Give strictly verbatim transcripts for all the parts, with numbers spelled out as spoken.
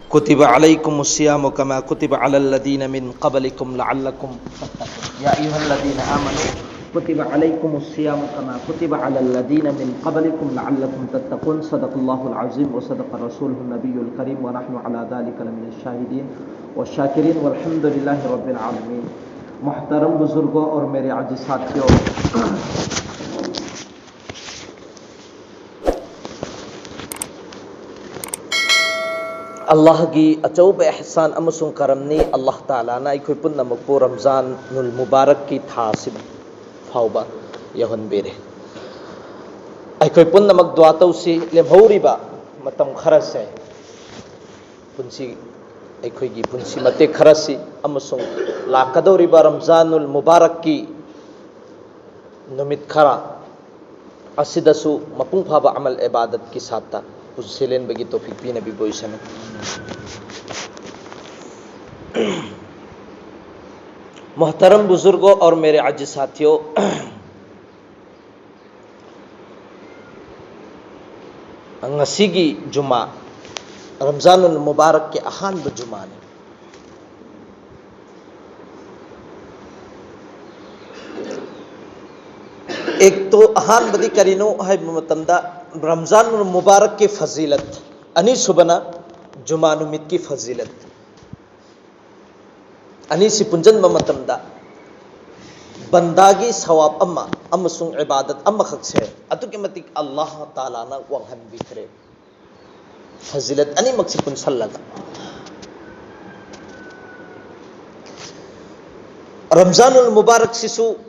كتب عليكم الصيام كما كتب على الذين من قبلكم لعلكم تتقون. يا أيها الذين آمنوا كتب عليكم الصيام كما كتب على الذين من قبلكم لعلكم تتقون. صدق الله العظيم وصدق رسوله النبي الكريم ونحن على ذلك لمن الشاهدين والشاكرين والحمد لله رب العالمين. محترم بزرگوں اور میرے عزیز ساتھیوں، ꯑꯜꯂꯥꯍꯒꯤ ꯑꯆꯧꯕ ꯏꯍꯁꯥꯟ ꯑꯃꯁꯨꯡ ꯀꯔꯝꯅꯤ꯫ ꯑꯜꯂꯥꯍ ꯇꯥꯂꯥꯅ ꯑꯩꯈꯣꯏ ꯄꯨꯝꯅꯃꯛꯄꯨ ꯔꯝꯖꯥꯟ ꯅꯨꯜ ꯃꯨꯕꯥꯔꯛꯀꯤ ꯊꯥ ꯑꯁꯤ ꯐꯥꯎꯕ ꯌꯧꯍꯟꯕꯤꯔꯦ꯫ ꯑꯩꯈꯣꯏ ꯄꯨꯝꯅꯃꯛ ꯗꯨꯋꯥ ꯇꯧꯁꯤ꯫ ꯂꯦꯝꯍꯧꯔꯤꯕ ꯃꯇꯝ ꯈꯔꯁꯦ, ꯄꯨꯟꯁꯤ, ꯑꯩꯈꯣꯏꯒꯤ ꯄꯨꯟꯁꯤ ꯃꯇꯦꯛ ꯈꯔꯁꯤ ꯑꯃꯁꯨꯡ ꯂꯥꯛꯀꯗꯧꯔꯤꯕ ꯔꯝꯖꯥꯟ ꯅꯨꯜ ꯃꯨꯕꯥꯔꯛꯀꯤ ꯅꯨꯃꯤꯠ ꯈꯔ ꯑꯁꯤꯗꯁꯨ ꯃꯄꯨꯡ ꯐꯥꯕ ꯑꯃꯜ ꯏꯕꯥꯗꯠꯀꯤ ꯁꯥꯠꯇ ꯄꯨꯟꯁꯤ ꯂꯦꯟꯕꯒꯤ ꯇꯧꯐꯤꯛ ꯄꯤꯅꯕꯤꯕ ꯑꯣꯏꯁꯅꯨ꯫ मोहतरम बुजुर्गों और मेरे अजीज साथियों, ꯉꯁꯤꯒꯤ ꯖꯨꯃꯥ ꯔꯝꯖꯥꯅꯨꯜ ꯃꯨꯕꯥꯔꯛꯀꯤ ꯑꯍꯥꯟꯕ ꯖꯨꯃꯥꯅꯤ꯫ ꯑꯦꯛꯇꯣ ꯑꯍꯥꯟꯕꯗꯤ ꯀꯔꯤꯅꯣ ꯍꯥꯏꯕ ꯃꯇꯝꯗ ꯔꯝꯖꯥꯅꯨꯜ ꯃꯨꯕꯥꯔꯛꯀꯤ ꯐꯖꯤꯂꯠ, ꯑꯅꯤꯁꯨꯕꯅ ꯖꯨꯃꯥ ꯅꯨꯃꯤꯠꯀꯤ ꯐꯖꯤꯂꯠ꯫ ꯑꯅꯤꯁꯤ ꯄꯨꯟꯁꯤꯟꯕ ꯃꯇꯝꯗ ꯕꯟꯗꯥꯒꯤ ꯁꯋꯥꯕ ꯑꯃ ꯑꯃꯁꯨꯡ ꯏꯕꯥꯗꯠ ꯑꯃꯈꯛꯁꯦ ꯑꯗꯨꯛꯀꯤ ꯃꯇꯤꯛ ꯑꯜꯂꯥꯍ ꯇꯥꯂꯥꯅ ꯋꯥꯡꯍꯟꯕꯤꯈ꯭ꯔꯦ꯫ ꯐꯖꯤꯂꯠ ꯑꯅꯤꯃꯛꯁꯤ ꯄꯨꯟꯁꯜꯂꯒ ꯔꯝꯖꯥꯅꯨꯜ ꯃꯨꯕꯥꯔꯛꯁꯤꯁꯨ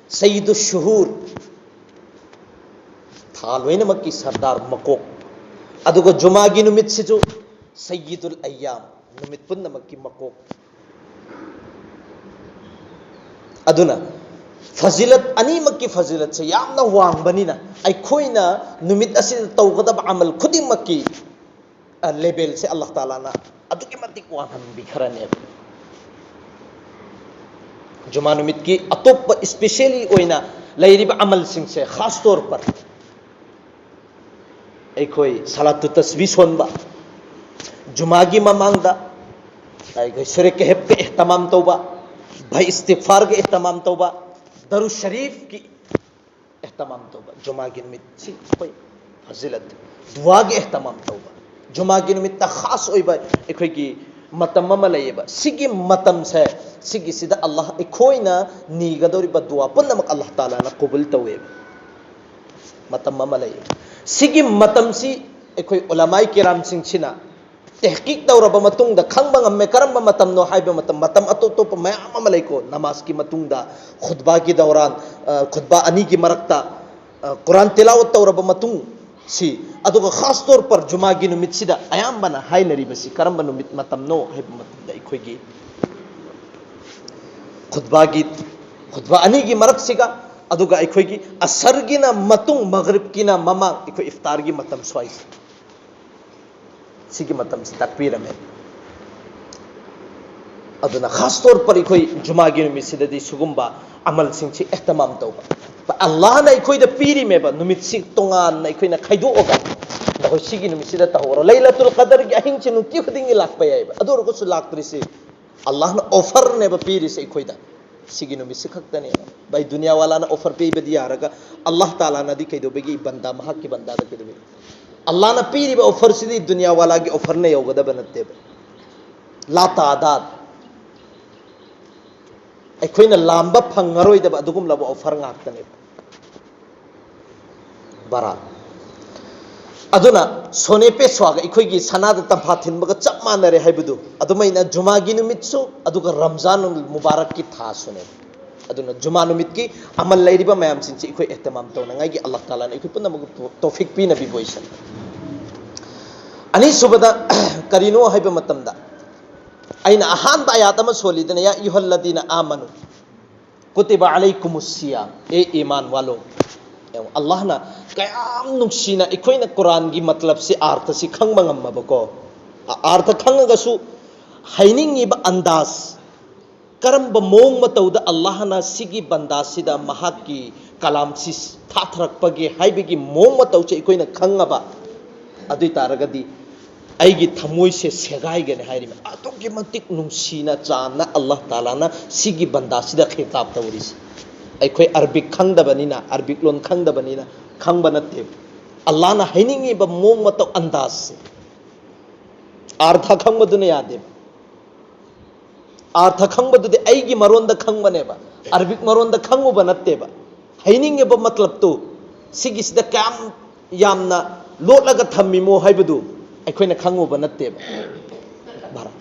ꯁꯌꯤꯗꯨ ꯁꯨꯍꯨꯔ, ꯊꯥ ꯂꯣꯏꯅꯃꯛꯀꯤ ꯁꯔꯗꯥꯔ, ꯃꯀꯣꯛ, ꯑꯗꯨꯒ ꯖꯨꯃꯥꯒꯤ ꯅꯨꯃꯤꯠꯁꯤꯁꯨ ꯁꯌꯤꯗꯨꯜ ꯑꯌꯥꯝ, ꯅꯨꯃꯤꯠ ꯄꯨꯝꯅꯃꯛꯀꯤ ꯃꯀꯣꯛ꯫ ꯑꯗꯨꯅ ꯐꯖꯤꯂꯠ ꯑꯅꯤꯃꯛꯀꯤ ꯐꯖꯤꯂꯠꯁꯦ ꯌꯥꯝꯅ ꯋꯥꯡꯕꯅꯤꯅ ꯑꯩꯈꯣꯏꯅ ꯅꯨꯃꯤꯠ ꯑꯁꯤꯗ ꯇꯧꯒꯗꯕ ꯑꯃꯜ ꯈꯨꯗꯤꯡꯃꯛꯀꯤ ꯂꯦꯕꯦꯜꯁꯦ ꯑꯜꯂꯥꯍ ꯇꯥꯂꯥꯅ ꯑꯗꯨꯛꯀꯤ ꯃꯇꯤꯛ ꯋꯥꯡꯍꯟꯕꯤꯈ꯭ꯔꯅꯦꯕ꯫ ꯖꯨꯃꯥ ꯅꯨꯃꯤꯠꯀꯤ ꯑꯇꯣꯞꯄ ꯏꯁꯄꯤꯁꯦꯜꯂꯤ ꯑꯣꯏꯅ ꯂꯩꯔꯤꯕ ꯑꯃꯜꯁꯤꯡꯁꯦ, ꯈꯥꯁ ꯇꯧꯔ ꯄꯔ ꯑꯩꯈꯣꯏ ꯁꯂꯥꯇꯨ ꯇꯁꯕꯤ ꯁꯣꯟꯕ, ꯖꯨꯃꯥꯒꯤ ꯃꯃꯥꯡꯗ ꯑꯩꯈꯣꯏ ꯁꯨꯔꯦ ꯀꯦꯍꯦꯞꯀ ꯑꯦꯍꯇꯃꯥꯝ ꯇꯧꯕ, ꯚꯥꯏ ꯏꯁꯇꯤꯐꯥꯔꯒ ꯑꯦꯍꯇꯃꯥꯝ ꯇꯧꯕ, ꯗꯔꯨ ꯁꯔꯤꯐꯀꯤ ꯑꯦꯍꯇꯃꯥꯝ ꯇꯧꯕ, ꯖꯨꯃꯥꯒꯤ ꯅꯨꯃꯤꯠꯁꯤ ꯑꯩꯈꯣꯏ ꯐꯖꯤꯂꯠ ꯗꯨꯋꯥꯒꯤ ꯑꯦꯍꯇꯃꯥꯝ ꯇꯧꯕ, ꯖꯨꯃꯥꯒꯤ ꯅꯨꯃꯤꯠꯇ ꯈꯥꯁ ꯑꯣꯏꯕ ꯑꯩꯈꯣꯏꯒꯤ ꯃꯇꯝ ꯑꯃ ꯂꯩꯌꯦꯕ꯫ ꯁꯤꯒꯤ ꯃꯇꯝꯁꯦ, ꯁꯤꯒꯤꯁꯤꯗ ꯑꯜꯂꯥꯍ ꯑꯩꯈꯣꯏꯅ ꯅꯤꯒꯗꯧꯔꯤꯕ ꯗꯨꯋꯥ ꯄꯨꯝꯅꯃꯛ ꯑꯜꯂꯥꯍ ꯇꯥꯂꯥꯅ ꯀꯕꯨꯜ ꯇꯧꯋꯦꯕ꯫ ꯃꯇꯝ ꯑꯃ ꯂꯩꯌꯦꯕ꯫ ꯁꯤꯒꯤ ꯃꯇꯝꯁꯤ ꯑꯩꯈꯣꯏ ꯎꯂꯃꯥꯏ ꯀꯤꯔꯥꯝꯁꯤꯡꯁꯤꯅ ꯇꯦꯍꯀꯤꯛ ꯇꯧꯔꯕ ꯃꯇꯨꯡꯗ ꯈꯪꯕ ꯉꯝꯃꯦ ꯀꯔꯝꯕ ꯃꯇꯝꯅꯣ ꯍꯥꯏꯕ ꯃꯇꯝ꯫ ꯃꯇꯝ ꯑꯇꯣꯞ ꯑꯇꯣꯞꯄ ꯃꯌꯥꯝ ꯑꯃ ꯂꯩꯀꯣ, ꯅꯃꯥꯖꯀꯤ ꯃꯇꯨꯡꯗ, ꯈꯨꯠꯕꯥꯒꯤ ꯗꯧꯔꯥꯟ, ꯑ, ꯈꯨꯠꯕꯥ ꯑꯅꯤꯒꯤ ꯃꯔꯛꯇ, ꯑ, ꯀꯨꯔꯥꯟ ꯇꯤꯂꯥꯋꯠ ꯇꯧꯔꯕ ꯃꯇꯨꯡ ꯁꯤ, ꯑꯗꯨꯒ ꯈꯥꯁ ꯇꯧꯔ ꯄꯔ ꯖꯨꯃꯥꯒꯤ ꯅꯨꯃꯤꯠꯁꯤꯗ ꯑꯌꯥꯝꯕꯅ ꯍꯥꯏꯅꯔꯤꯕꯁꯤ ꯀꯔꯝꯕ ꯅꯨꯃꯤꯠ ꯃꯇꯝꯅꯣ ꯍꯥꯏꯕ ꯃꯇꯝꯗ ꯑꯩꯈꯣꯏꯒꯤ ꯈꯨꯠꯕꯥꯒꯤ, ꯈꯨꯠꯕꯥ ꯑꯅꯤꯒꯤ ꯃꯔꯛꯁꯤꯒ, ꯑꯗꯨꯒ ꯑꯩꯈꯣꯏꯒꯤ ꯑꯁꯔꯒꯤꯅ ꯃꯇꯨꯡ, ꯃꯒꯔꯤꯕꯀꯤꯅ ꯃꯃꯥꯡ, ꯑꯩꯈꯣꯏ ꯏꯐꯇꯥꯔꯒꯤ ꯃꯇꯝ ꯁ꯭ꯋꯥꯏꯁꯦ, ꯁꯤꯒꯤ ꯃꯇꯝꯁꯤ ꯇꯥꯛꯄꯤꯔꯝꯃꯦ꯫ ꯑꯗꯨꯅ ꯈꯥꯁ ꯇꯧꯔ ꯄꯔ ꯑꯩꯈꯣꯏ ꯖꯨꯃꯥꯒꯤ ꯅꯨꯃꯤꯠꯁꯤꯗꯗꯤ ꯁꯤꯒꯨꯝꯕ ꯑꯃꯜꯁꯤꯡꯁꯤ ꯑꯦꯍꯇꯃꯥꯝ ꯇꯧꯕ꯫ ꯑꯜꯂꯥꯍꯅ ꯑꯩꯈꯣꯏꯗ ꯄꯤꯔꯤꯃꯦꯕ ꯅꯨꯃꯤꯠꯁꯤ ꯇꯣꯉꯥꯟꯅ ꯑꯩꯈꯣꯏꯅ ꯈꯥꯏꯗꯣꯛꯑꯒ, ꯅꯈꯣꯏ ꯁꯤꯒꯤ ꯅꯨꯃꯤꯠꯁꯤꯗ ꯇꯧꯍꯧꯔꯣ꯫ ꯂꯩꯂꯇꯨꯜ ꯀꯗꯔꯒꯤ ꯑꯍꯤꯡꯁꯤ ꯅꯨꯡꯇꯤ ꯈꯨꯗꯤꯡꯒꯤ ꯂꯥꯛꯄ ꯌꯥꯏꯕ, ꯑꯗꯨ ꯑꯣꯏꯔꯒꯁꯨ ꯂꯥꯛꯇ꯭ꯔꯤꯁꯤ ꯑꯜꯂꯥꯍꯅ ꯑꯣꯐꯔꯅꯦꯕ ꯄꯤꯔꯤꯁꯦ ꯑꯩꯈꯣꯏꯗ꯫ ꯁꯤꯒꯤ ꯅꯨꯃꯤꯠꯁꯤ ꯈꯛꯇꯅꯦꯕ꯫ ꯚꯥꯏ, ꯗꯨꯅꯤꯌꯥ ꯋꯥꯂꯥꯅ ꯑꯣꯐꯔ ꯄꯤꯕꯗꯤ ꯌꯥꯔꯒ, ꯑꯜꯂꯥꯍ ꯇꯥꯂꯥꯅꯗꯤ ꯀꯩꯗꯧꯕꯒꯤ ꯕꯟꯗꯥ, ꯃꯍꯥꯛꯀꯤ ꯕꯟꯗꯥꯗ ꯀꯩꯗꯧꯕꯒꯤ? ꯑꯜꯂꯥꯍꯅ ꯄꯤꯔꯤꯕ ꯑꯣꯐꯔꯁꯤꯗꯤ ꯗꯨꯅꯤꯌꯥ ꯋꯥꯂꯥꯒꯤ ꯑꯣꯐꯔꯅ ꯌꯧꯒꯗꯕ ꯅꯠꯇꯦꯕ꯫ ꯂꯥ ꯇꯥꯗꯥꯗ꯫ ꯑꯩꯈꯣꯏꯅ ꯂꯥꯝꯕ ꯐꯪꯉꯔꯣꯏꯗꯕ ꯑꯗꯨꯒꯨꯝꯂꯕ ꯑꯣꯐꯔ ꯉꯥꯛꯇꯅꯦꯕ꯫ ꯕꯔꯥ꯫ ꯑꯗꯨꯅ ꯁꯣꯅꯦ ꯄꯦꯁ꯭ꯋꯥꯒ ꯑꯩꯈꯣꯏꯒꯤ ꯁꯅꯥꯗ ꯇꯝꯐꯥ ꯊꯤꯟꯕꯒ ꯆꯞ ꯃꯥꯟꯅꯔꯦ ꯍꯥꯏꯕꯗꯨ, ꯑꯗꯨꯃꯥꯏꯅ ꯖꯨꯃꯥꯒꯤ ꯅꯨꯃꯤꯠꯁꯨ, ꯑꯗꯨꯒ ꯔꯝꯖꯥꯟ ꯃꯨꯕꯥꯔꯛꯀꯤ ꯊꯥꯁꯨꯅꯦꯕ꯫ ꯑꯗꯨꯅ ꯖꯨꯃꯥ ꯅꯨꯃꯤꯠꯀꯤ ꯑꯃꯜ ꯂꯩꯔꯤꯕ ꯃꯌꯥꯝꯁꯤꯡꯁꯤ ꯑꯩꯈꯣꯏ ꯑꯦꯍꯇꯃꯥꯝ ꯇꯧꯅꯉꯥꯏꯒꯤ ꯑꯜꯂꯥꯍ ꯇꯥꯂꯥꯅ ꯑꯩꯈꯣꯏ ꯄꯨꯝꯅꯃꯛꯄꯨ ꯇꯧꯐꯤꯛ ꯄꯤꯅꯕꯤꯕ ꯑꯣꯏꯁꯅꯨ꯫ ꯑꯅꯤꯁꯨꯕꯗ ꯀꯔꯤꯅꯣ ꯍꯥꯏꯕ ꯃꯇꯝꯗ, ꯑꯩꯅ ꯑꯍꯥꯟꯕ ꯑꯌꯥꯠ ꯑꯃ ꯁꯣꯜꯂꯤꯗꯅ, "ꯌꯥ ꯑꯌꯨꯍꯜꯂꯗꯤꯅ ꯑꯥꯃꯅꯨ ꯀꯨꯇꯤꯕ ꯑꯂꯩꯀꯨꯃꯨꯁ ꯁꯤꯌꯥꯝ", ꯑꯦ ꯏꯃꯥꯟ ꯋꯥꯂꯣ꯫ ꯌꯦꯡꯉꯣ, ꯑꯜꯂꯥꯍꯅ ꯀꯌꯥꯝ ꯅꯨꯡꯁꯤꯅ ꯑꯩꯈꯣꯏꯅ ꯀꯨꯔꯥꯟꯒꯤ ꯃꯇꯂꯕꯁꯤ, ꯑꯥꯔꯊꯁꯤ ꯈꯪꯕ ꯉꯝꯃꯕꯀꯣ, ꯑꯥꯔꯊ ꯈꯪꯉꯒꯁꯨ ꯍꯥꯏꯅꯤꯡꯉꯤꯕ ꯑꯟꯗꯥꯖ, ꯀꯔꯝꯕ ꯃꯑꯣꯡ ꯃꯇꯧꯗ ꯑꯜꯂꯥꯍꯅ ꯁꯤꯒꯤ ꯕꯟꯗꯥꯁꯤꯗ ꯃꯍꯥꯛꯀꯤ ꯀꯂꯥꯝꯁꯤ ꯊꯥꯊꯔꯛꯄꯒꯦ ꯍꯥꯏꯕꯒꯤ ꯃꯑꯣꯡ ꯃꯇꯧꯁꯦ ꯑꯩꯈꯣꯏꯅ ꯈꯪꯉꯕ, ꯑꯗꯨ ꯑꯣꯏ ꯇꯥꯔꯒꯗꯤ ꯑꯩꯒꯤ ꯊꯃꯣꯏꯁꯦ ꯁꯦꯒꯥꯏꯒꯅꯤ ꯍꯥꯏꯔꯤꯕ꯫ ꯑꯗꯨꯛꯀꯤ ꯃꯇꯤꯛ ꯅꯨꯡꯁꯤꯅ ꯆꯥꯟꯅ ꯑꯜꯂꯥꯍ ꯇꯥꯂꯥꯅ ꯁꯤꯒꯤ ꯕꯟꯗꯥꯁꯤꯗ ꯈꯤꯇꯥꯕ ꯇꯧꯔꯤꯁꯦ꯫ ꯑꯩꯈꯣꯏ ꯑꯔꯕꯤꯛ ꯈꯪꯗꯕꯅꯤꯅ, ꯑꯔꯕꯤꯛ ꯂꯣꯟ ꯈꯪꯗꯕꯅꯤꯅ ꯈꯪꯕ ꯅꯠꯇꯦꯕ꯫ ꯑꯜꯂꯥꯍꯅ ꯍꯥꯏꯅꯤꯡꯉꯤꯕ ꯃꯑꯣꯡ ꯃꯇꯧ ꯑꯟꯗꯥꯖꯁꯦ ꯑꯥꯔꯊ ꯈꯪꯕꯗꯨꯅ ꯌꯥꯗꯦꯕ꯫ ꯑꯥꯔꯊ ꯈꯪꯕꯗꯨꯗꯤ ꯑꯩꯒꯤ ꯃꯔꯣꯟꯗ ꯈꯪꯕꯅꯦꯕ, ꯑꯔꯕꯤꯛ ꯃꯔꯣꯟꯗ ꯈꯪꯉꯨꯕ ꯅꯠꯇꯦꯕ꯫ ꯍꯩꯅꯤꯡꯉꯤꯕ ꯃꯇꯂꯕꯇꯨ ꯁꯤꯒꯤꯁꯤꯗ ꯀꯌꯥꯝ ꯌꯥꯝꯅ ꯂꯣꯠꯂꯒ ꯊꯝꯃꯤꯃꯣ ꯍꯥꯏꯕꯗꯨ ꯑꯩꯈꯣꯏꯅ ꯈꯪꯉꯨꯕ ꯅꯠꯇꯦꯕ꯫ ꯚꯥꯔꯠ꯫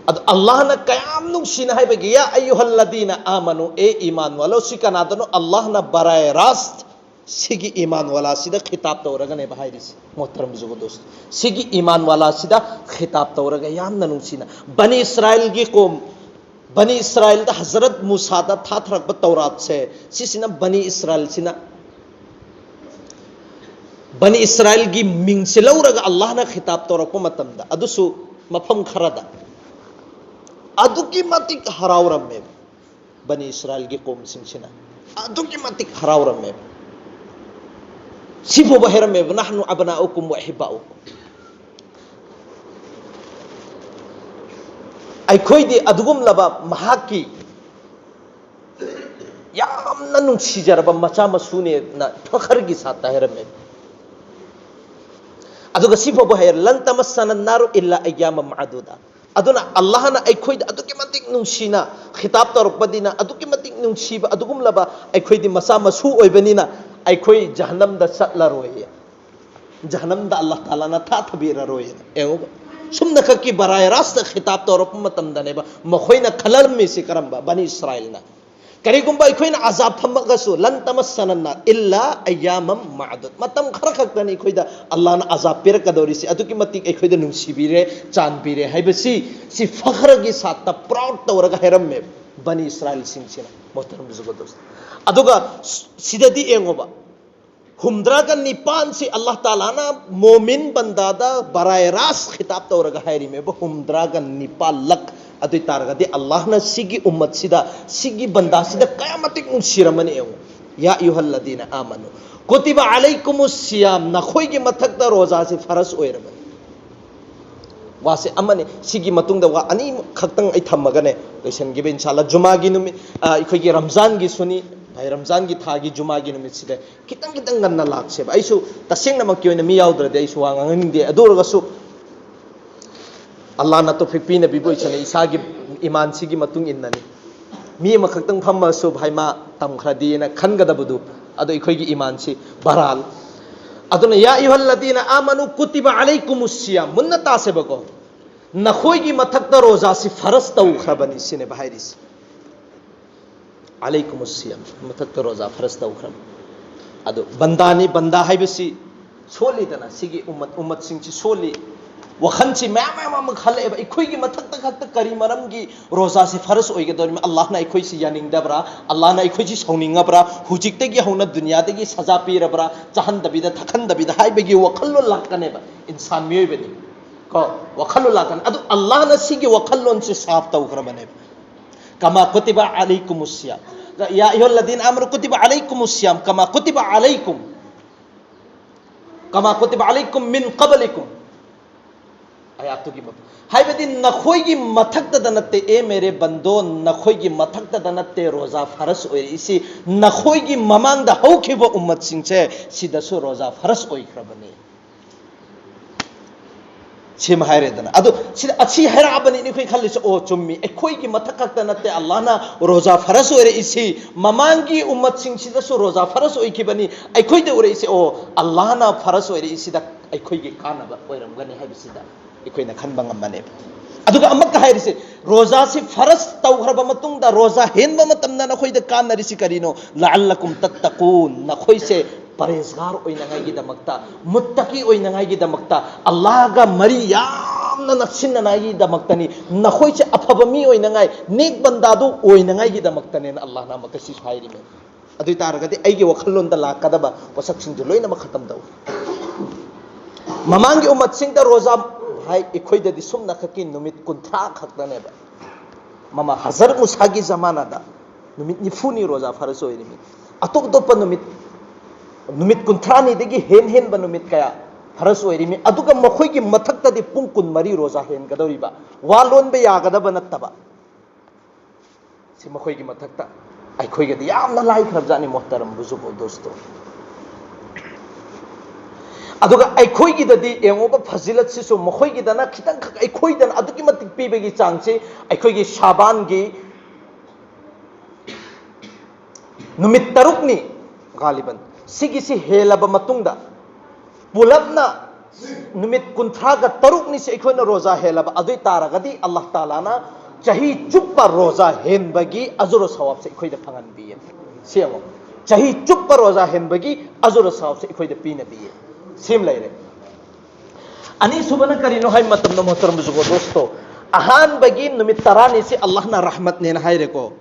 ꯑꯗꯣ ꯑꯜꯂꯥꯍꯅ ꯀꯌꯥꯝ ꯅꯨꯡꯁꯤꯅ ꯍꯥꯏꯕꯒꯤ, "ꯌꯥ ꯑꯌꯨꯍꯜꯂꯗꯤꯅ ꯑꯥꯃꯅꯨ", ꯑꯦ ꯏꯃꯥꯟ ꯋꯥꯂꯣ, ꯁꯤ ꯀꯅꯥꯗꯅꯣ? ꯑꯜꯂꯥꯍꯅ ꯕꯔꯥꯏ ꯔꯥꯁ ꯁꯤꯒꯤ ꯏꯃꯥꯟ ꯋꯥꯂꯥꯁꯤꯗ ꯈꯤꯇꯥꯕ ꯇꯧꯔꯒꯅꯦꯕ ꯍꯥꯏꯔꯤꯁꯦ, ꯃꯣꯍꯇꯔꯝ ꯖꯨꯒꯗꯣꯁ꯫ ꯁꯤꯒꯤ ꯏꯃꯥꯟ ꯋꯥꯂꯥꯁꯤꯗ ꯈꯤꯇꯥꯕ ꯇꯧꯔꯒ ꯌꯥꯝꯅ ꯅꯨꯡꯁꯤꯅ, ꯕꯅꯤ ꯏꯁꯔꯥꯏꯜꯒꯤ ꯀꯣꯝ, ꯕꯅꯤ ꯏꯁꯔꯥꯏꯜꯗ ꯍꯖꯔꯠ ꯃꯨꯁꯥꯗ ꯊꯥꯊꯔꯛꯄ ꯇꯧꯔꯥꯠꯁꯦ, ꯁꯤꯁꯤꯅ ꯕꯅꯤ ꯏꯁꯔꯥꯏꯜꯁꯤꯅ, ꯕꯅꯤ ꯏꯁꯔꯥꯏꯜꯒꯤ ꯃꯤꯡꯁꯦ ꯂꯧꯔꯒ ꯑꯜꯂꯥꯍꯅ ꯈꯤꯇꯥꯕ ꯇꯧꯔꯛꯄ ꯃꯇꯝꯗ, ꯑꯗꯨꯁꯨ ꯃꯐꯝ ꯈꯔꯗ ꯑꯗꯨꯛꯀꯤ ꯃꯇꯤꯛ ꯍꯔꯥꯎꯔꯝꯃꯦꯕ꯫ ꯕꯅꯤ ꯏꯁꯔꯥꯏꯜꯒꯤ ꯀꯣꯝꯁꯤꯡꯁꯤꯅ ꯑꯗꯨꯛꯀꯤ ꯃꯇꯤꯛ ꯍꯔꯥꯎꯔꯝꯃꯦꯕ꯫ ꯁꯤꯐꯥꯎꯕ ꯍꯥꯏꯔꯝꯃꯦꯕ, "ꯅꯍꯅꯨ ꯑꯕꯅꯥꯎꯀꯨꯝ ꯋ ꯑꯍꯤꯕꯥꯎꯀꯨꯝ"꯫ ꯑꯩꯈꯣꯏꯗꯤ ꯑꯗꯨꯒꯨꯝꯂꯕ ꯃꯍꯥꯛꯀꯤ ꯌꯥꯝꯅ ꯅꯨꯡꯁꯤꯖꯔꯕ ꯃꯆꯥ ꯃꯁꯨꯅꯦꯅ ꯐꯈꯔꯒꯤ ꯁꯥꯠꯇ ꯍꯥꯏꯔꯝꯃꯦ꯫ ꯑꯗꯨꯒ ꯁꯤꯐꯥꯎꯕ ꯍꯥꯏꯔꯦ, "ꯂꯟ ꯇꯃꯁꯁꯅ ꯅꯥꯔꯨ ꯏꯜꯂꯥ ꯑꯌꯥꯃ ꯃꯥꯗꯨꯗ"꯫ ꯑꯗꯨꯅ ꯑꯜꯂꯥꯍꯅ ꯑꯩꯈꯣꯏꯗ ꯑꯗꯨꯛꯀꯤ ꯃꯇꯤꯛ ꯅꯨꯡꯁꯤꯅ ꯈꯤꯇꯥꯕ ꯇꯧꯔꯛꯄꯅꯤꯅ, ꯑꯗꯨꯛꯀꯤ ꯃꯇꯤꯛ ꯅꯨꯡꯁꯤꯕ ꯑꯗꯨꯒꯨꯝꯂꯕ ꯑꯩꯈꯣꯏꯗꯤ ꯃꯆꯥ ꯃꯁꯨ ꯑꯣꯏꯕꯅꯤꯅ, ꯑꯩꯈꯣꯏ ꯖꯍꯟꯅꯝꯗ ꯆꯠꯂꯔꯣꯏꯌꯦ, ꯖꯍꯟꯅꯝꯗ ꯑꯜꯂꯥꯍ ꯇꯥꯂꯥꯅ ꯊꯥꯊꯕꯤꯔꯔꯣꯏꯌꯦꯅ꯫ ꯌꯦꯡꯉꯨꯕ, ꯁꯨꯝꯅ ꯈꯛꯀꯤ ꯕꯔꯥꯏ ꯔꯥꯁꯇ ꯈꯤꯇꯥꯕ ꯇꯧꯔꯛꯄ ꯃꯇꯝꯗꯅꯦꯕ ꯃꯈꯣꯏꯅ ꯈꯜꯂꯝꯃꯤꯁꯤ ꯀꯔꯝꯕ? ꯕꯅꯤ ꯏꯁꯔꯥꯏꯜꯅ꯫ ꯀꯔꯤꯒꯨꯝꯕ ꯑꯩꯈꯣꯏꯅ ꯑꯖꯥꯕ ꯐꯝꯃꯒꯁꯨ, "ꯂꯟ ꯇꯃꯁꯁꯅ ꯅꯥꯔ ꯏꯜꯂꯥ ꯑꯌꯥꯃꯝ ꯃꯥꯗꯨꯗ", ꯃꯇꯝ ꯈꯔ ꯈꯛꯇꯅꯤ ꯑꯩꯈꯣꯏꯗ ꯑꯜꯂꯥꯍꯅ ꯑꯖꯥꯕ ꯄꯤꯔꯛꯀꯗꯧꯔꯤꯁꯤ, ꯑꯗꯨꯛꯀꯤ ꯃꯇꯤꯛ ꯑꯩꯈꯣꯏꯗ ꯅꯨꯡꯁꯤꯕꯤꯔꯦ, ꯆꯥꯟꯕꯤꯔꯦ ꯍꯥꯏꯕꯁꯤ, ꯁꯤ ꯐꯈꯔꯒꯤ ꯁꯥꯠꯇ ꯄ꯭ꯔꯥꯎꯗ ꯇꯧꯔꯒ ꯍꯥꯏꯔꯝꯃꯦ ꯕꯅꯤ ꯏꯁꯔꯥꯏꯜꯁꯤꯡꯁꯤꯅ, ꯃꯣꯍꯇꯔꯝ ꯖꯨꯒꯗꯣꯁ꯫ ꯑꯗꯨꯒ ꯁꯤꯗꯗꯤ ꯌꯦꯡꯉꯣꯕ, ꯍꯨꯝꯗ꯭ꯔꯥꯒ ꯅꯤꯄꯥꯟꯁꯤ ꯑꯜꯂꯥꯍ ꯇꯥꯂꯥꯅ ꯃꯣꯃꯤꯟ ꯕꯟꯗꯥꯗ ꯕꯔꯥꯏ ꯔꯥꯁ ꯈꯤꯇꯥꯕ ꯇꯧꯔꯒ ꯍꯥꯏꯔꯤꯃꯦꯕ, ꯍꯨꯝꯗ꯭ꯔꯥꯒ ꯅꯤꯄꯥꯜ ꯂꯛ꯫ ꯑꯗꯨ ꯑꯣꯏ ꯇꯥꯔꯒꯗꯤ ꯑꯜꯂꯥꯍꯅ ꯁꯤꯒꯤ ꯎꯝꯃꯠꯁꯤꯗ, ꯁꯤꯒꯤ ꯕꯟꯗꯥꯁꯤꯗ ꯀꯌꯥ ꯃꯇꯤꯛ ꯅꯨꯡꯁꯤꯔꯝꯃꯅꯤ ꯌꯦꯡꯉꯨ꯫ "ꯌꯥ ꯑꯌꯨꯍꯜꯂꯗꯤꯅ ꯑꯥꯃꯅꯨ ꯀꯨꯇꯤꯕ ꯑꯂꯩꯀꯨꯃꯨ ꯁꯤꯌꯥꯝ", ꯅꯈꯣꯏꯒꯤ ꯃꯊꯛꯇ ꯔꯣꯖꯥꯁꯤ ꯐꯔꯖ ꯑꯣꯏꯔꯕꯅꯤ꯫ ꯋꯥꯁꯦ ꯑꯃꯅꯤ꯫ ꯁꯤꯒꯤ ꯃꯇꯨꯡꯗ ꯋꯥ ꯑꯅꯤꯈꯛꯇꯪ ꯑꯩ ꯊꯝꯃꯒꯅꯦ ꯂꯣꯏꯁꯤꯟꯈꯤꯕ, ꯏꯟꯁꯥꯜꯂꯥ꯫ ꯖꯨꯃꯥꯒꯤ ꯅꯨꯃꯤꯠ, ꯑ, ꯑꯩꯈꯣꯏꯒꯤ ꯔꯝꯖꯥꯟꯒꯤꯁꯨꯅꯤ, ꯍꯥꯏ, ꯔꯝꯖꯥꯟꯒꯤ ꯊꯥꯒꯤ ꯖꯨꯃꯥꯒꯤ ꯅꯨꯃꯤꯠꯁꯤꯗ ꯈꯤꯇꯪ ꯈꯤꯇꯪ ꯉꯟꯅ ꯂꯥꯛꯁꯦꯕ꯫ ꯑꯩꯁꯨ ꯇꯁꯦꯡꯅꯃꯛꯀꯤ ꯑꯣꯏꯅ ꯃꯤ ꯌꯥꯎꯗ꯭ꯔꯗꯤ ꯑꯩꯁꯨ ꯋꯥ ꯉꯥꯡꯅꯤꯡꯗꯦ꯫ ꯑꯗꯨ ꯑꯣꯏꯔꯒꯁꯨ ꯑꯜꯂꯥꯍꯅ ꯇꯧꯐꯤꯛ ꯄꯤꯅꯕꯤꯕ ꯑꯣꯏꯁꯅꯨ, ꯏꯁꯥꯒꯤ ꯏꯃꯥꯟꯁꯤꯒꯤ ꯃꯇꯨꯡ ꯏꯟꯅꯅꯤ꯫ ꯃꯤ ꯑꯃꯈꯛꯇꯪ ꯐꯝꯃꯁꯨ ꯚꯥꯏ ꯃꯥ ꯇꯝꯈ꯭ꯔꯗꯤꯅ ꯈꯟꯒꯗꯕꯗꯨ, ꯑꯗꯣ ꯑꯩꯈꯣꯏꯒꯤ ꯏꯃꯥꯟꯁꯤ ꯕꯔꯥꯜ꯫ ꯑꯗꯨꯅ ꯌꯥ ꯑꯌꯨꯍꯜꯂꯗꯤꯅ ꯑꯃꯅꯨ ꯀꯨꯇꯤꯕ ꯑꯂꯩꯀꯨꯃꯨꯁ ꯁꯤꯌꯥꯝ, ꯃꯨꯟꯅ ꯇꯥꯁꯦꯕꯀꯣ, ꯅꯈꯣꯏꯒꯤ ꯃꯊꯛꯇ ꯔꯣꯖꯥꯁꯤ ꯐꯔꯁ ꯇꯧꯈ꯭ꯔꯕꯅꯤ ꯁꯤꯅꯦꯕ ꯍꯥꯏꯔꯤꯁꯤ꯫ ꯑꯂꯩꯀꯨꯃꯨꯁ ꯁꯤꯌꯥꯝ, ꯃꯊꯛꯇ ꯔꯣꯖꯥ ꯐꯔꯁ ꯇꯧꯈ꯭ꯔꯕꯅꯤ꯫ ꯑꯗꯨ ꯕꯟꯗꯥꯅꯤ, ꯕꯟꯗꯥ ꯍꯥꯏꯕꯁꯤ ꯁꯣꯜꯂꯤꯗꯅ, ꯁꯤꯒꯤ ꯎꯝꯃꯠ, ꯎꯝꯃꯠꯁꯤꯡꯁꯤ ꯁꯣꯜꯂꯤ꯫ ꯋꯥꯈꯜꯁꯤ ꯃꯌꯥꯝ ꯃꯌꯥꯝ ꯑꯃ ꯈꯜꯂꯛꯑꯦꯕ, ꯑꯩꯈꯣꯏꯒꯤ ꯃꯊꯛꯇ ꯈꯛꯇ ꯀꯔꯤ ꯃꯔꯝꯒꯤ ꯔꯣꯖꯥꯁꯤ ꯐꯔꯁ ꯑꯣꯏꯒꯗꯧꯔꯤꯕ? ꯑꯜꯂꯥꯍꯅ ꯑꯩꯈꯣꯏꯁꯤ ꯌꯥꯅꯤꯡꯗꯕ꯭ꯔꯥ? ꯑꯜꯂꯥꯍꯅ ꯑꯩꯈꯣꯏꯁꯤ ꯁꯥꯎꯅꯤꯡꯉꯕ꯭ꯔꯥ? ꯍꯧꯖꯤꯛꯇꯒꯤ ꯍꯧꯅ ꯗꯨꯅꯤꯌꯥꯗꯒꯤ ꯁꯖꯥ ꯄꯤꯔꯕ꯭ꯔꯥ? ꯆꯥꯍꯟꯗꯕꯤꯗ ꯊꯛꯍꯟꯗꯕꯤꯗ ꯍꯥꯏꯕꯒꯤ ꯋꯥꯈꯜꯂꯣꯟ ꯂꯥꯛꯀꯅꯦꯕ꯫ ꯏꯟꯁꯥꯟ ꯃꯤꯑꯣꯏꯕꯅꯤ ꯀꯣ, ꯋꯥꯈꯜꯂꯣꯟ ꯂꯥꯛꯀꯅꯤ꯫ ꯑꯗꯨ ꯑꯜꯂꯥꯍꯅ ꯁꯤꯒꯤ ꯋꯥꯈꯜꯂꯣꯟꯁꯤ ꯁꯥꯐ ꯇꯧꯈ꯭ꯔꯕꯅꯦꯕ꯫ ꯀꯃꯥ ꯀꯨꯇꯤꯕ ꯑꯂꯩꯀꯨꯃꯨꯁ ꯁꯤꯌꯥꯝ꯫ ꯌꯥ ꯑꯌꯨꯍꯜꯂꯗꯤꯅ ꯑꯃꯅꯨ ꯀꯨꯇꯤꯕ ꯑꯂꯩꯀꯨꯃꯨꯁ ꯁꯤꯌꯥꯝ ꯀꯃꯥ ꯀꯨꯇꯤꯕ ꯑꯂꯩꯀꯨꯝ꯫ ꯀꯃꯥ ꯀꯨꯇꯤꯕ ꯑꯂꯩꯀꯨꯝ ꯃꯤꯟ ꯀꯕꯂꯤꯀꯨꯝ꯫ ꯑꯌꯥꯠꯇꯨꯒꯤ ꯃ-, ꯍꯥꯏꯕꯗꯤ ꯅꯈꯣꯏꯒꯤ ꯃꯊꯛꯇꯗ ꯅꯠꯇꯦ, ꯑꯦ ꯃꯦꯔꯦ ꯕꯟꯗꯣ, ꯅꯈꯣꯏꯒꯤ ꯃꯊꯛꯇꯗ ꯅꯠꯇꯦ ꯔꯣꯖꯥ ꯐꯔꯁ ꯑꯣꯏꯔꯛꯏꯁꯤ, ꯅꯈꯣꯏꯒꯤ ꯃꯃꯥꯡꯗ ꯍꯧꯈꯤꯕ ꯎꯝꯃꯠꯁꯤꯡꯁꯦ ꯁꯤꯗꯁꯨ ꯔꯣꯖꯥ ꯐꯔꯁ ꯑꯣꯏꯈ꯭ꯔꯕꯅꯤ꯫ ꯁꯤꯃ ꯍꯥꯏꯔꯦꯗꯅ꯫ ꯑꯗꯨ ꯁꯤꯗ ꯑꯁꯤ ꯍꯥꯏꯔꯛꯑꯕꯅꯤꯅ ꯑꯩꯈꯣꯏ ꯈꯜꯂꯤꯁꯦ, ꯑꯣ, ꯆꯨꯝꯃꯤ, ꯑꯩꯈꯣꯏꯒꯤ ꯃꯊꯛ ꯈꯛꯇ ꯅꯠꯇꯦ ꯑꯜꯂꯥꯍꯅ ꯔꯣꯖꯥ ꯐꯔꯁ ꯑꯣꯏꯔꯛꯏꯁꯤ, ꯃꯃꯥꯡꯒꯤ ꯎꯝꯃꯠꯁꯤꯡꯁꯤꯗꯁꯨ ꯔꯣꯖꯥ ꯐꯔꯁ ꯑꯣꯏꯈꯤꯕꯅꯤ, ꯑꯩꯈꯣꯏꯗ ꯑꯣꯏꯔꯛꯏꯁꯦ, ꯑꯣ, ꯑꯜꯂꯥꯍꯅ ꯐꯔꯁ ꯑꯣꯏꯔꯛꯏꯁꯤꯗ ꯑꯩꯈꯣꯏꯒꯤ ꯀꯥꯟꯅꯕ ꯑꯣꯏꯔꯝꯒꯅꯤ ꯍꯥꯏꯕꯁꯤꯗ ꯑꯩꯈꯣꯏꯅ ꯈꯟꯕ ꯉꯝꯕꯅꯦꯕ꯫ ꯑꯗꯨꯒ ꯑꯃꯨꯛꯀ ꯍꯥꯏꯔꯤꯁꯦ, ꯔꯣꯖꯥꯁꯤ ꯐꯔꯁ ꯇꯧꯈ꯭ꯔꯕ ꯃꯇꯨꯡꯗ, ꯔꯣꯖꯥ ꯍꯦꯟꯕ ꯃꯇꯝꯗ ꯅꯈꯣꯏꯗ ꯀꯥꯟꯅꯔꯤꯁꯤ ꯀꯔꯤꯅꯣ? ꯂꯑꯜꯂꯀꯨꯝ ꯇꯠꯇꯀꯨꯟ, ꯅꯈꯣꯏꯁꯦ ꯄꯔꯍꯦꯖꯒꯥꯔ ꯑꯣꯏꯅꯉꯥꯏꯒꯤꯗꯃꯛꯇ, ꯃꯨꯠꯇꯀꯤ ꯑꯣꯏꯅꯉꯥꯏꯒꯤꯗꯃꯛꯇ, ꯑꯜꯂꯥꯍꯒ ꯃꯔꯤ ꯌꯥꯝꯅ ꯅꯛꯁꯤꯟꯅꯉꯥꯏꯒꯤꯗꯃꯛꯇꯅꯤ, ꯅꯈꯣꯏꯁꯦ ꯑꯐꯕ ꯃꯤ ꯑꯣꯏꯅꯉꯥꯏ, ꯅꯦꯛ ꯕꯟꯗꯥꯗꯨ ꯑꯣꯏꯅꯉꯥꯏꯒꯤꯗꯃꯛꯇꯅꯦꯅ ꯑꯜꯂꯥꯍꯅ ꯑꯃꯨꯛꯀ ꯁꯤꯁꯨ ꯍꯥꯏꯔꯤꯃꯦ꯫ ꯑꯗꯨ ꯑꯣꯏ ꯇꯥꯔꯒꯗꯤ ꯑꯩꯒꯤ ꯋꯥꯈꯜꯂꯣꯟꯗ ꯂꯥꯛꯀꯗꯕ ꯄꯣꯠꯁꯛꯁꯤꯡꯗꯨ ꯂꯣꯏꯅꯃꯛ ꯈꯇꯝ ꯇꯧ꯫ ꯃꯃꯥꯡꯒꯤ ꯎꯃꯠꯁꯤꯡꯗ ꯔꯣꯖꯥ ꯍꯥꯏ, ꯑꯩꯈꯣꯏꯗꯗꯤ ꯁꯨꯝꯅꯈꯛꯀꯤ ꯅꯨꯃꯤꯠ ꯀꯨꯟꯊ꯭ꯔꯥ ꯈꯛꯇꯅꯦꯕ꯫ ꯃꯃꯥ ꯍꯖꯔꯠ ꯃꯨꯁꯥꯒꯤ ꯖꯃꯥꯅꯥꯗ ꯅꯨꯃꯤꯠ ꯅꯤꯐꯨꯅꯤ ꯔꯣꯖꯥ ꯐꯔꯁ ꯑꯣꯏꯔꯤꯃꯤ꯫ ꯑꯇꯣꯞ ꯑꯇꯣꯞꯄ ꯅꯨꯃꯤꯠ, ꯅꯨꯃꯤꯠ ꯀꯨꯟꯊ꯭ꯔꯥꯅꯤꯗꯒꯤ ꯍꯦꯟ ꯍꯦꯟꯕ ꯅꯨꯃꯤꯠ ꯀꯌꯥ ꯐꯔꯁ ꯑꯣꯏꯔꯤꯃꯤ, ꯑꯗꯨꯒ ꯃꯈꯣꯏꯒꯤ ꯃꯊꯛꯇꯗꯤ ꯄꯨꯡ ꯀꯨꯟꯃꯔꯤ ꯔꯣꯖꯥ ꯍꯦꯟꯒꯗꯧꯔꯤꯕ, ꯋꯥ ꯂꯣꯟꯕ ꯌꯥꯒꯗꯕ ꯅꯠꯇꯕ꯫ ꯁꯤ ꯃꯈꯣꯏꯒꯤ ꯃꯊꯛꯇ, ꯑꯩꯈꯣꯏꯒꯗꯤ ꯌꯥꯝꯅ ꯂꯥꯏꯈ꯭ꯔꯕꯖꯥꯠꯅꯤ, ꯃꯣꯍꯇꯔꯝ ꯕꯨꯖꯨꯔꯒ ꯗꯣꯁꯇꯣ꯫ ꯑꯗꯨꯒ ꯑꯩꯈꯣꯏꯒꯤꯗꯗꯤ ꯌꯦꯡꯉꯣꯕ, ꯐꯖꯤꯂꯠꯁꯤꯁꯨ ꯃꯈꯣꯏꯒꯤꯗꯅ ꯈꯤꯇꯪꯈꯛ, ꯑꯩꯈꯣꯏꯗꯅ ꯑꯗꯨꯛꯀꯤ ꯃꯇꯤꯛ ꯄꯤꯕꯒꯤ ꯆꯥꯡꯁꯤ, ꯑꯩꯈꯣꯏꯒꯤ ꯁꯥꯕꯥꯟꯒꯤ ꯅꯨꯃꯤꯠ ꯇꯔꯨꯛꯅꯤ ꯒꯥꯂꯤꯕꯟ, ꯁꯤꯒꯤꯁꯤ ꯍꯦꯜꯂꯕ ꯃꯇꯨꯡꯗ, ꯄꯨꯂꯞꯅ ꯅꯨꯃꯤꯠ ꯀꯨꯟꯊ꯭ꯔꯥꯒ ꯇꯔꯨꯛꯅꯤꯁꯦ ꯑꯩꯈꯣꯏꯅ ꯔꯣꯖꯥ ꯍꯦꯜꯂꯕ, ꯑꯗꯨ ꯑꯣꯏ ꯇꯥꯔꯒꯗꯤ ꯑꯜꯂꯥꯍ ꯇꯥꯂꯥꯅ ꯆꯍꯤ ꯆꯨꯞꯄ ꯔꯣꯖꯥ ꯍꯦꯟꯕꯒꯤ ꯑꯖꯨꯔ ꯁꯋꯥꯕꯁꯦ ꯑꯩꯈꯣꯏꯗ ꯐꯪꯍꯟꯕꯤꯌꯦ꯫ ꯁꯤ ꯌꯦꯡꯉꯣ, ꯆꯍꯤ ꯆꯨꯞꯄ ꯔꯣꯖꯥ ꯍꯦꯟꯕꯒꯤ ꯑꯖꯨꯔ ꯁꯋꯥꯕꯁꯦ ꯑꯩꯈꯣꯏꯗ ꯄꯤꯅꯕꯤꯌꯦ꯫ ꯁꯤꯃ ꯂꯩꯔꯦ꯫ ꯑꯅꯤꯁꯨꯕꯅ ꯀꯔꯤꯅꯣ ꯍꯥꯏꯕ ꯃꯇꯝꯗ, ꯃꯣꯍꯇꯔꯝ ꯕꯨꯖꯨꯔꯒ ꯗꯣꯁꯇꯣ, ꯑꯍꯥꯟꯕꯒꯤ ꯅꯨꯃꯤꯠ ꯇꯔꯥꯅꯤꯁꯤ ꯑꯜꯂꯥꯍꯅ ꯔꯍꯃꯠꯅꯦꯅ ꯍꯥꯏꯔꯦꯀꯣ꯫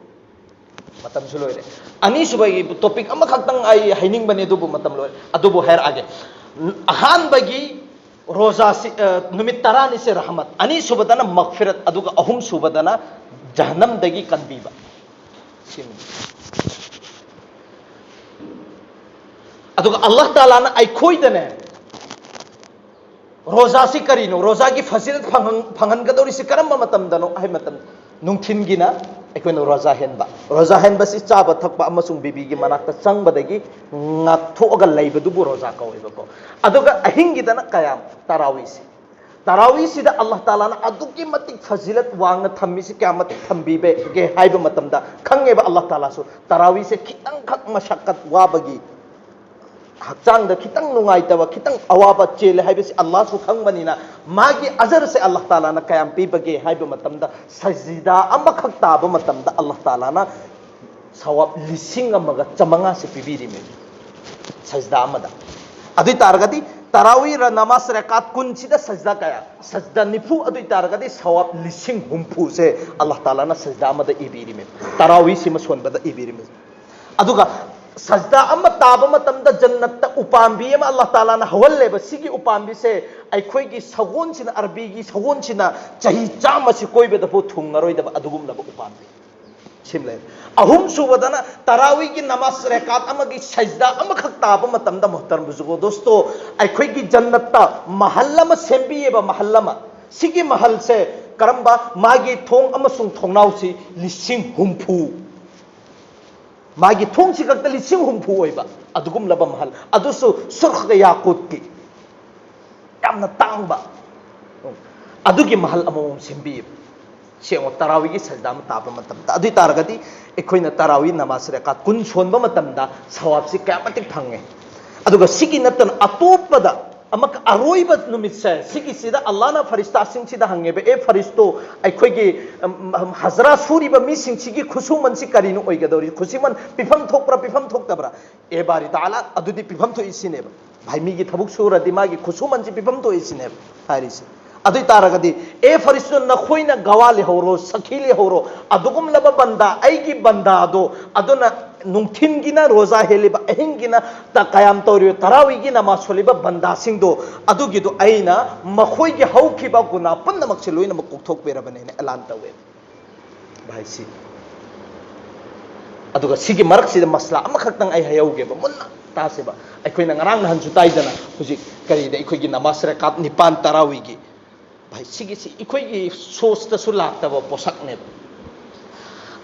ꯃꯇꯝꯁꯨ ꯂꯣꯏꯔꯦ꯫ ꯑꯅꯤꯁꯨꯕꯒꯤ ꯇꯣꯄꯤꯛ ꯑꯃꯈꯛꯇꯪ ꯑꯩ ꯍꯥꯏꯅꯤꯡꯕꯅꯤ, ꯑꯗꯨꯕꯨ ꯃꯇꯝ ꯂꯣꯏꯔꯦ, ꯑꯗꯨꯕꯨ ꯍꯥꯏꯔꯛꯑꯒꯦ꯫ ꯑꯍꯥꯟꯕꯒꯤ ꯔꯣꯖꯥꯁꯤ, ꯑ, ꯅꯨꯃꯤꯠ ꯇꯔꯥꯅꯤꯁꯦ ꯔꯍꯃꯠ, ꯑꯅꯤꯁꯨꯕꯗꯅ ꯃꯒꯐꯤꯔꯠ, ꯑꯗꯨꯒ ꯑꯍꯨꯝꯁꯨꯕꯗꯅ ꯖꯍꯟꯅꯝꯗꯒꯤ ꯀꯟꯕꯤꯕ꯫ ꯁꯤꯅꯤ꯫ ꯑꯗꯨꯒ ꯑꯜꯂꯥꯍ ꯇꯥꯂꯥꯅ ꯑꯩꯈꯣꯏꯗꯅꯦ, ꯔꯣꯖꯥꯁꯤ ꯀꯔꯤꯅꯣ? ꯔꯣꯖꯥꯒꯤ ꯐꯖꯤꯂꯠ ꯐꯪꯍꯟ-, ꯐꯪꯍꯟꯒꯗꯧꯔꯤꯁꯤ ꯀꯔꯝꯕ ꯃꯇꯝꯗꯅꯣ ꯍꯥꯏꯕ ꯃꯇꯝꯗ, ꯅꯨꯡꯊꯤꯟꯒꯤꯅ ꯑꯩꯈꯣꯏꯅ ꯔꯣꯖꯥ ꯍꯦꯟꯕ꯫ ꯔꯣꯖꯥ ꯍꯦꯟꯕꯁꯤ ꯆꯥꯕ ꯊꯛꯄ ꯑꯃꯁꯨꯡ ꯕꯤꯕꯤꯒꯤ ꯃꯅꯥꯛꯇ ꯆꯪꯕꯗꯒꯤ ꯉꯥꯛꯊꯣꯛꯑꯒ ꯂꯩꯕꯗꯨꯕꯨ ꯔꯣꯖꯥ ꯀꯧꯋꯦꯕꯀꯣ꯫ ꯑꯗꯨꯒ ꯑꯍꯤꯡꯒꯤꯗꯅ ꯀꯌꯥꯝ? ꯇꯔꯥꯋꯤꯁꯤ꯫ ꯇꯔꯥꯋꯤꯁꯤꯗ ꯑꯜꯂꯥꯍ ꯇꯥꯂꯥꯅ ꯑꯗꯨꯛꯀꯤ ꯃꯇꯤꯛ ꯐꯖꯤꯂꯠ ꯋꯥꯡꯅ ꯊꯝꯃꯤꯁꯤ ꯀꯌꯥ ꯃꯇꯤꯛ ꯊꯝꯕꯤꯕꯒꯦ ꯍꯥꯏꯕ ꯃꯇꯝꯗ, ꯈꯪꯉꯦꯕ ꯑꯜꯂꯥꯍ ꯇꯥꯂꯥꯁꯨ ꯇꯔꯥꯋꯤꯁꯦ ꯈꯤꯇꯪꯈꯛ ꯃꯁꯛꯀꯠ ꯋꯥꯕꯒꯤ, ꯍꯛꯆꯥꯡꯗ ꯈꯤꯇꯪ ꯅꯨꯡꯉꯥꯏꯇꯕ, ꯈꯤꯇꯪ ꯑꯋꯥꯕ ꯆꯦꯜꯂꯦ ꯍꯥꯏꯕꯁꯤ ꯑꯜꯂꯥꯍꯁꯨ ꯈꯪꯕꯅꯤꯅ, ꯃꯥꯒꯤ ꯑꯖꯔꯁꯦ ꯑꯜꯂꯥꯍ ꯇꯥꯂꯥꯅ ꯀꯌꯥꯝ ꯄꯤꯕꯒꯦ ꯍꯥꯏꯕ ꯃꯇꯝꯗ, ꯁꯖꯤꯗꯥ ꯑꯃꯈꯛ ꯇꯥꯕ ꯃꯇꯝꯗ ꯑꯜꯂꯥꯍ ꯇꯥꯂꯥꯅ ꯁꯋꯥꯕ ꯂꯤꯁꯤꯡ ꯑꯃꯒ ꯆꯥꯃꯉꯥꯁꯦ ꯄꯤꯕꯤꯔꯤꯃꯦ, ꯁꯖꯤꯗꯥ ꯑꯃꯗ꯫ ꯑꯗꯨ ꯑꯣꯏ ꯇꯥꯔꯒꯗꯤ, ꯇꯔꯥꯋꯤꯔ ꯅꯃꯥꯖ ꯔꯀꯥꯠ ꯀꯨꯟꯁꯤꯗ ꯁꯖꯤꯗꯥ ꯀꯌꯥ? ꯁꯖꯤꯗꯥ ꯅꯤꯐꯨ꯫ ꯑꯗꯨ ꯑꯣꯏ ꯇꯥꯔꯒꯗꯤ, ꯁꯋꯥꯕ ꯂꯤꯁꯤꯡ ꯍꯨꯝꯐꯨꯁꯦ ꯑꯜꯂꯥꯍ ꯇꯥꯂꯥꯅ ꯁꯖꯤꯗꯥ ꯑꯃꯗ ꯏꯕꯤꯔꯤꯃꯦ, ꯇꯔꯥꯋꯤꯁꯤꯃ ꯁꯣꯟꯕꯗ ꯏꯕꯤꯔꯤꯃꯦ꯫ ꯑꯗꯨꯒ ꯁꯖꯗꯥ ꯑꯃ ꯇꯥꯕ ꯃꯇꯝꯗ ꯖꯟꯅꯠꯇ ꯎꯄꯥꯝꯕꯤ ꯑꯃ ꯑꯜꯂꯥꯍ ꯇꯥꯂꯥꯅ ꯍꯧꯍꯜꯂꯦꯕ꯫ ꯁꯤꯒꯤ ꯎꯄꯥꯝꯕꯤꯁꯦ ꯑꯩꯈꯣꯏꯒꯤ ꯁꯒꯣꯜꯁꯤꯅ, ꯑꯔꯕꯤꯒꯤ ꯁꯒꯣꯜꯁꯤꯅ ꯆꯍꯤ ꯆꯥꯝꯃꯁꯤ ꯀꯣꯏꯕꯗꯐꯥꯎ ꯊꯨꯡꯉꯔꯣꯏꯗꯕ ꯑꯗꯨꯒꯨꯝꯂꯕ ꯎꯄꯥꯝꯕꯤ꯫ ꯁꯤꯝꯂꯦ꯫ ꯑꯍꯨꯝꯁꯨꯕꯗꯅ ꯇꯔꯥꯋꯤꯒꯤ ꯅꯃꯥꯖ ꯔꯦꯀꯥꯠ ꯑꯃꯒꯤ ꯁꯖꯗꯥ ꯑꯃꯈꯛ ꯇꯥꯕ ꯃꯇꯝꯗ, ꯃꯨꯍꯇꯔꯝ ꯕꯨꯖꯨꯔꯒꯣ ꯗꯣꯁꯇꯣ, ꯑꯩꯈꯣꯏꯒꯤ ꯖꯟꯅꯠꯇ ꯃꯍꯜ ꯑꯃ ꯁꯦꯝꯕꯤꯌꯦꯕ, ꯃꯍꯜ ꯑꯃ꯫ ꯁꯤꯒꯤ ꯃꯍꯜꯁꯦ ꯀꯔꯝꯕ? ꯃꯥꯒꯤ ꯊꯣꯡ ꯑꯃꯁꯨꯡ ꯊꯣꯡꯅꯥꯎꯁꯤ ꯂꯤꯁꯤꯡ ꯍꯨꯝꯐꯨ, ꯃꯥꯒꯤ ꯊꯣꯡꯁꯤ ꯈꯛꯇ ꯂꯤꯁꯤꯡ ꯍꯨꯝꯐꯨ ꯑꯣꯏꯕ ꯑꯗꯨꯒꯨꯝꯂꯕ ꯃꯍꯜ, ꯑꯗꯨꯁꯨ ꯁꯨꯔꯈ ꯌꯥꯀꯨꯠꯀꯤ, ꯌꯥꯝꯅ ꯇꯥꯡꯕ, ꯑꯗꯨꯒꯤ ꯃꯍꯜ ꯑꯃꯃꯝ ꯁꯦꯝꯕꯤꯌꯦꯕ꯫ ꯁꯦꯡꯉꯣ, ꯇꯔꯥꯋꯤꯒꯤ ꯁꯖꯗꯥ ꯑꯃ ꯇꯥꯕ ꯃꯇꯝꯗ꯫ ꯑꯗꯨ ꯑꯣꯏ ꯇꯥꯔꯒꯗꯤ ꯑꯩꯈꯣꯏꯅ ꯇꯔꯥꯋꯤ ꯅꯃꯥꯖ ꯔꯦꯀꯥꯠ ꯀꯨꯟ ꯁꯣꯟꯕ ꯃꯇꯝꯗ ꯁꯋꯥꯕꯁꯤ ꯀꯌꯥ ꯃꯇꯤꯛ ꯐꯪꯉꯦ꯫ ꯑꯗꯨꯒ ꯁꯤꯒꯤ ꯅꯠꯇꯅ ꯑꯇꯣꯞꯄꯗ ꯑꯃꯛ ꯑꯔꯣꯏꯕ ꯅꯨꯃꯤꯠꯁꯦ, ꯁꯤꯒꯤꯁꯤꯗ ꯑꯜꯂꯥꯍꯅ ꯐꯔꯤꯁꯇꯥꯁꯤꯡꯁꯤꯗ ꯍꯪꯉꯦꯕ, "ꯑꯦ ꯐꯔꯤꯁꯇꯣ, ꯑꯩꯈꯣꯏꯒꯤ, ꯎꯝ, ꯎꯝ, ꯍꯖꯔꯥ ꯁꯨꯔꯤꯕ ꯃꯤꯁꯤꯡꯁꯤꯒꯤ ꯈꯨꯠꯁꯨꯃꯟꯁꯤ ꯀꯔꯤꯅꯣ ꯑꯣꯏꯒꯗꯧꯔꯤ? ꯈꯨꯠꯁꯨꯃꯟ ꯄꯤꯐꯝ ꯊꯣꯛꯄ꯭ꯔꯥ, ꯄꯤꯐꯝ ꯊꯣꯛꯇꯕ꯭ꯔꯥ?" "ꯑꯦ ꯕꯥꯔꯤ ꯇꯥꯂꯥ, ꯑꯗꯨꯗꯤ ꯄꯤꯐꯝ ꯊꯣꯛꯏ ꯁꯤꯅꯦꯕ꯫ ꯚꯥꯏ, ꯃꯤꯒꯤ ꯊꯕꯛ ꯁꯨꯔꯗꯤ ꯃꯥꯒꯤ ꯈꯨꯠꯁꯨꯃꯟꯁꯤ ꯄꯤꯐꯝ ꯊꯣꯛꯏ ꯁꯤꯅꯦꯕ ꯍꯥꯏꯔꯤꯁꯦ꯫ ꯑꯗꯨ ꯑꯣꯏ ꯇꯥꯔꯒꯗꯤ, ꯑꯦ ꯐꯔꯤꯁꯇꯣ, ꯅꯈꯣꯏꯅ ꯒꯋꯥ ꯂꯩꯍꯧꯔꯣ, ꯁꯈꯤ ꯂꯩꯍꯧꯔꯣ, ꯑꯗꯨꯒꯨꯝꯂꯕ ꯕꯟꯗꯥ, ꯑꯩꯒꯤ ꯕꯟꯗꯥꯗꯣ, ꯑꯗꯨꯅ ꯅꯨꯡꯊꯤꯟꯒꯤꯅ ꯔꯣꯖꯥ ꯍꯦꯜꯂꯤꯕ, ꯑꯍꯤꯡꯒꯤꯅ ꯇ-, ꯀꯌꯥꯝ ꯇꯧꯔꯤꯕ, ꯇꯔꯥꯋꯤꯒꯤ ꯅꯃꯥꯖ ꯁꯣꯜꯂꯤꯕ ꯕꯟꯗꯥꯁꯤꯡꯗꯣ, ꯑꯗꯨꯒꯤꯗꯣ ꯑꯩꯅ ꯃꯈꯣꯏꯒꯤ ꯍꯧꯈꯤꯕ ꯒꯨꯅꯥ ꯄꯨꯝꯅꯃꯛꯁꯦ ꯂꯣꯏꯅꯃꯛ ꯀꯣꯛꯊꯣꯛꯄꯤꯔꯕꯅꯦꯅ ꯑꯦꯂꯥꯟ ꯇꯧꯋꯦ꯫ ꯚꯥꯏ, ꯁꯤ꯫ ꯑꯗꯨꯒ ꯁꯤꯒꯤ ꯃꯔꯛꯁꯤꯗ ꯃꯁꯂꯥ ꯑꯃꯈꯛꯇꯪ ꯑꯩ ꯍꯥꯏꯍꯧꯒꯦꯕ, ꯃꯨꯟꯅ ꯇꯥꯁꯦꯕ꯫ ꯑꯩꯈꯣꯏꯅ ꯉꯔꯥꯡ ꯅꯍꯥꯟꯁꯨ ꯇꯥꯏꯗꯅ, ꯍꯧꯖꯤꯛ ꯀꯔꯤꯗ, ꯑꯩꯈꯣꯏꯒꯤ ꯅꯃꯥꯖ ꯔꯀꯥꯠ ꯅꯤꯄꯥꯟ ꯇꯔꯥꯋꯤꯒꯤ꯫ ꯚꯥꯏ, ꯁꯤꯒꯤꯁꯤ ꯑꯩꯈꯣꯏꯒꯤ ꯁꯣꯁꯇꯁꯨ ꯂꯥꯛꯇꯕ ꯄꯣꯠꯁꯛꯅꯦꯕ꯫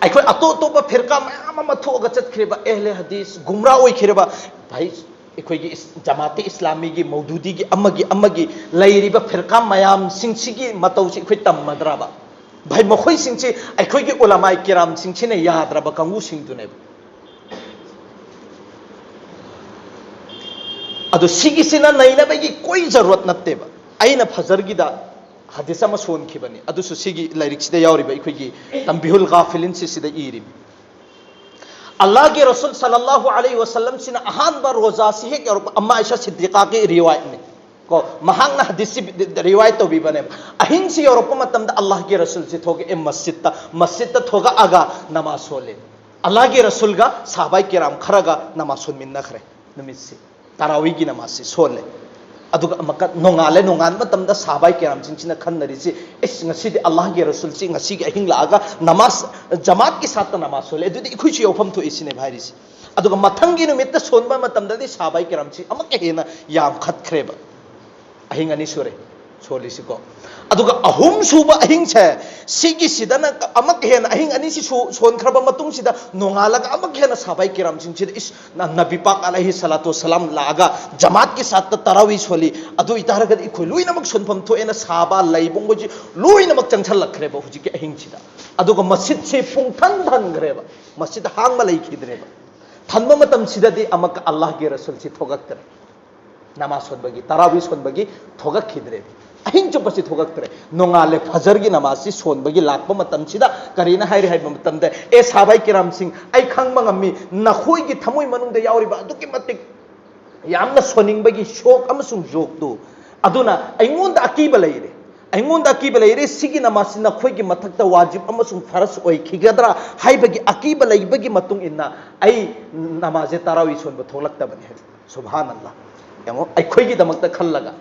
ꯑꯩꯈꯣꯏ ꯑꯇꯣꯞ ꯑꯇꯣꯞꯄ ꯐꯤꯔꯀꯥ ꯃꯌꯥꯝ ꯑꯃ ꯊꯣꯛꯑꯒ ꯆꯠꯈ꯭ꯔꯦꯕ, ꯑꯍꯂꯦ ꯍꯗꯤꯁ, ꯒꯨꯝꯔꯥ ꯑꯣꯏꯈ꯭ꯔꯦꯕ꯫ ꯚꯥꯏ, ꯑꯩꯈꯣꯏꯒꯤ ꯏꯁ-, ꯖꯃꯥꯇꯤ ꯏꯁꯂꯥꯃꯤꯒꯤ, ꯃꯧꯗꯨꯗꯤꯒꯤ, ꯑꯃꯒꯤ ꯑꯃꯒꯤ ꯂꯩꯔꯤꯕ ꯐꯤꯔꯀꯥ ꯃꯌꯥꯝꯁꯤꯡꯁꯤꯒꯤ ꯃꯇꯧꯁꯤ ꯑꯩꯈꯣꯏ ꯇꯝꯃꯗ꯭ꯔꯕ? ꯚꯥꯏ, ꯃꯈꯣꯏꯁꯤꯡꯁꯤ ꯑꯩꯈꯣꯏꯒꯤ ꯎꯂꯃꯥꯏ ꯀꯤꯔꯥꯝꯁꯤꯡꯁꯤꯅ ꯌꯥꯗ꯭ꯔꯕ ꯀꯥꯡꯕꯨꯁꯤꯡꯗꯨꯅꯦꯕ꯫ ꯑꯗꯣ ꯁꯤꯒꯤꯁꯤꯅ ꯅꯩꯅꯕꯒꯤ ꯀꯣꯏ ꯖꯔꯨꯔꯠ ꯅꯠꯇꯦꯕ꯫ ꯑꯩꯅ ꯐꯖꯔꯒꯤꯗ ꯍꯗꯤꯁ ꯑꯃ ꯁꯣꯟꯈꯤꯕꯅꯤ, ꯑꯗꯨꯁꯨ ꯁꯤꯒꯤ ꯂꯥꯏꯔꯤꯛꯁꯤꯗ ꯌꯥꯎꯔꯤꯕ, ꯑꯩꯈꯣꯏꯒꯤ ꯇꯝꯕꯤꯍꯨꯜ ꯒꯥꯐꯤꯂꯤꯟꯁꯤ ꯁꯤꯗ ꯏꯔꯤꯕ꯫ ꯑꯜꯂꯥꯍꯒꯤ ꯔꯁꯨꯜ ꯁꯜꯂꯜꯂꯥꯍꯨ ꯑꯂꯩꯍꯤ ꯋꯁꯜꯂꯝꯁꯤꯅ ꯑꯍꯥꯟꯕ ꯔꯣꯖꯥꯁꯤ ꯍꯦꯛ ꯌꯧꯔꯛꯄ, ꯑꯝꯃꯥ ꯑꯥꯏꯁꯥ ꯁꯤꯗꯤꯀꯥꯒꯤ ꯔꯤꯋꯥꯌꯠꯅꯤ ꯀꯣ, ꯃꯍꯥꯛꯅ ꯍꯗꯤꯁꯁꯤ ꯔꯤꯋꯥꯌꯠ ꯇꯧꯕꯤꯕꯅꯦꯕ꯫ ꯑꯍꯤꯡꯁꯤ ꯌꯧꯔꯛꯄ ꯃꯇꯝꯗ ꯑꯜꯂꯥꯍꯒꯤ ꯔꯁꯨꯜꯁꯤ ꯊꯣꯛꯂꯛꯑꯦ ꯃꯁꯖꯤꯠꯇ, ꯃꯁꯖꯤꯠꯇ ꯊꯣꯛꯂꯛꯑꯒ ꯅꯃꯥꯖ ꯁꯣꯜꯂꯦ꯫ ꯑꯜꯂꯥꯍꯒꯤ ꯔꯁꯨꯜꯒ ꯁꯍꯥꯕꯥꯏ ꯀꯤꯔꯥꯝ ꯈꯔꯒ ꯅꯃꯥꯖ ꯁꯣꯟꯃꯤꯟꯅꯈ꯭ꯔꯦ ꯅꯨꯃꯤꯠꯁꯤ꯫ ꯇꯔꯥꯋꯤꯒꯤ ꯅꯃꯥꯖꯁꯤ ꯁꯣꯜꯂꯦ꯫ ꯑꯗꯨꯒ ꯑꯃꯨꯛꯀ ꯅꯣꯡꯉꯥꯜꯂꯦ, ꯅꯣꯡꯉꯥꯟꯕ ꯃꯇꯝꯗ ꯁꯥꯕꯥꯏ ꯀꯤꯔꯥꯝꯁꯤꯡꯁꯤꯅ ꯈꯟꯅꯔꯤꯁꯤ, ꯑꯩꯁ, ꯉꯁꯤꯗꯤ ꯑꯜꯂꯥꯍꯒꯤ ꯔꯁꯨꯜꯁꯤ ꯉꯁꯤꯒꯤ ꯑꯍꯤꯡ ꯂꯥꯛꯑꯒ ꯅꯃꯥꯖ, ꯖꯃꯥꯠꯀꯤ ꯁꯥꯠꯇ ꯅꯃꯥꯖ ꯁꯣꯜꯂꯦ, ꯑꯗꯨꯗꯤ ꯑꯩꯈꯣꯏꯁꯨ ꯌꯥꯎꯐꯝ ꯊꯣꯛꯏ ꯁꯤꯅꯦꯕ ꯍꯥꯏꯔꯤꯁꯤ꯫ ꯑꯗꯨꯒ ꯃꯊꯪꯒꯤ ꯅꯨꯃꯤꯠꯇ ꯁꯣꯟꯕ ꯃꯇꯝꯗꯗꯤ ꯁꯥꯕꯥꯏ ꯀꯤꯔꯥꯝꯁꯤ ꯑꯃꯨꯛꯀ ꯍꯦꯟꯅ ꯌꯥꯝꯈꯠꯈ꯭ꯔꯦꯕ꯫ ꯑꯍꯤꯡ ꯑꯅꯤ ꯁꯨꯔꯦ ꯁꯣꯜꯂꯤꯁꯤꯀꯣ꯫ ꯑꯗꯨꯒ ꯑꯍꯨꯝ ꯁꯨꯕ ꯑꯍꯤꯡꯁꯦ, ꯁꯤꯒꯤꯁꯤꯗꯅ ꯑꯃꯨꯛ ꯍꯦꯟꯅ, ꯑꯍꯤꯡ ꯑꯅꯤꯁꯤ ꯁꯣꯟꯈ꯭ꯔꯕ ꯃꯇꯨꯡꯁꯤꯗ ꯅꯣꯡꯉꯥꯜꯂꯒ ꯑꯃꯨꯛ ꯍꯦꯟꯅ ꯁꯥꯕꯥꯏ ꯀꯤꯔꯥꯝꯁꯤꯡꯁꯤꯗ, ꯏꯁ, ꯅꯕꯤ ꯄꯥꯛ ꯑꯂꯩꯍꯤ ꯁꯂꯥꯇꯨ ꯋꯁꯂꯥꯝ ꯂꯥꯛꯑꯒ ꯖꯃꯥꯠꯀꯤ ꯁꯥꯠꯇ ꯇꯔꯥꯋꯤ ꯁꯣꯜꯂꯤ, ꯑꯗꯨ ꯑꯣꯏꯇꯥꯔꯒꯗꯤ ꯑꯩꯈꯣꯏ ꯂꯣꯏꯅꯃꯛ ꯁꯣꯟꯐꯝ ꯊꯣꯛꯑꯦꯅ ꯁꯥꯕ ꯂꯩꯕꯨꯡꯕꯁꯤ ꯂꯣꯏꯅꯃꯛ ꯆꯪꯁꯜꯂꯛꯈ꯭ꯔꯦꯕ ꯍꯧꯖꯤꯛꯀꯤ ꯑꯍꯤꯡꯁꯤꯗ꯫ ꯑꯗꯨꯒ ꯃꯁꯤꯠꯁꯤ ꯄꯨꯡꯊꯟ ꯊꯟꯈ꯭ꯔꯦꯕ, ꯃꯁꯤꯠ ꯍꯥꯡꯕ ꯂꯩꯈꯤꯗ꯭ꯔꯦꯕ꯫ ꯊꯟꯕ ꯃꯇꯝꯁꯤꯗꯗꯤ ꯑꯃꯨꯛꯀ ꯑꯜꯂꯥꯍꯒꯤ ꯔꯁꯨꯜꯁꯤ ꯊꯣꯛꯂꯛꯇ꯭ꯔꯦ꯫ ꯅꯃꯥꯖ ꯁꯣꯟꯕꯒꯤ, ꯇꯔꯥꯋꯤ ꯁꯣꯟꯕꯒꯤ ꯊꯣꯛꯂꯛꯈꯤꯗ꯭ꯔꯦ꯫ ꯑꯍꯤꯡ ꯆꯨꯞꯄꯁꯤ ꯊꯣꯛꯂꯛꯇ꯭ꯔꯦ꯫ ꯅꯣꯡꯉꯥꯜꯂꯦ, ꯐꯖꯔꯒꯤ ꯅꯃꯥꯖꯁꯤ ꯁꯣꯟꯕꯒꯤ ꯂꯥꯛꯄ ꯃꯇꯝꯁꯤꯗ ꯀꯔꯤꯅ ꯍꯥꯏꯔꯤ ꯍꯥꯏꯕ ꯃꯇꯝꯗ, ꯑꯦ ꯁꯥꯕꯥꯏ ꯀꯤꯔꯥꯝꯁꯤꯡ, ꯑꯩ ꯈꯪꯕ ꯉꯝꯃꯤ, ꯅꯈꯣꯏꯒꯤ ꯊꯃꯣꯏ ꯃꯅꯨꯡꯗ ꯌꯥꯎꯔꯤꯕ ꯑꯗꯨꯛꯀꯤ ꯃꯇꯤꯛ ꯌꯥꯝꯅ ꯁꯣꯟꯅꯤꯡꯕꯒꯤ ꯁꯣꯛ ꯑꯃꯁꯨꯡ ꯖꯣꯛꯇꯨ, ꯑꯗꯨꯅ ꯑꯩꯉꯣꯟꯗ ꯑꯀꯤꯕ ꯂꯩꯔꯦ꯫ ꯑꯩꯉꯣꯟꯗ ꯑꯀꯤꯕ ꯂꯩꯔꯦ, ꯁꯤꯒꯤ ꯅꯃꯥꯖꯁꯤ ꯅꯈꯣꯏꯒꯤ ꯃꯊꯛꯇ ꯋꯥꯖꯤꯕ ꯑꯃꯁꯨꯡ ꯐꯔꯁ ꯑꯣꯏꯈꯤꯒꯗ꯭ꯔꯥ ꯍꯥꯏꯕꯒꯤ ꯑꯀꯤꯕ ꯂꯩꯕꯒꯤ ꯃꯇꯨꯡ ꯏꯟꯅ ꯑꯩ ꯅꯃꯥꯖꯁꯦ ꯇꯔꯥꯋꯤ ꯁꯣꯟꯕ ꯊꯣꯛꯂꯛꯇꯕꯅꯤ ꯍꯥꯏꯕ꯫ ꯁꯨꯕꯍꯥꯅꯜꯂꯥ꯫ ꯌꯦꯡꯉꯣ, ꯑꯩꯈꯣꯏꯒꯤꯗꯃꯛꯇ ꯈꯜꯂꯒ꯫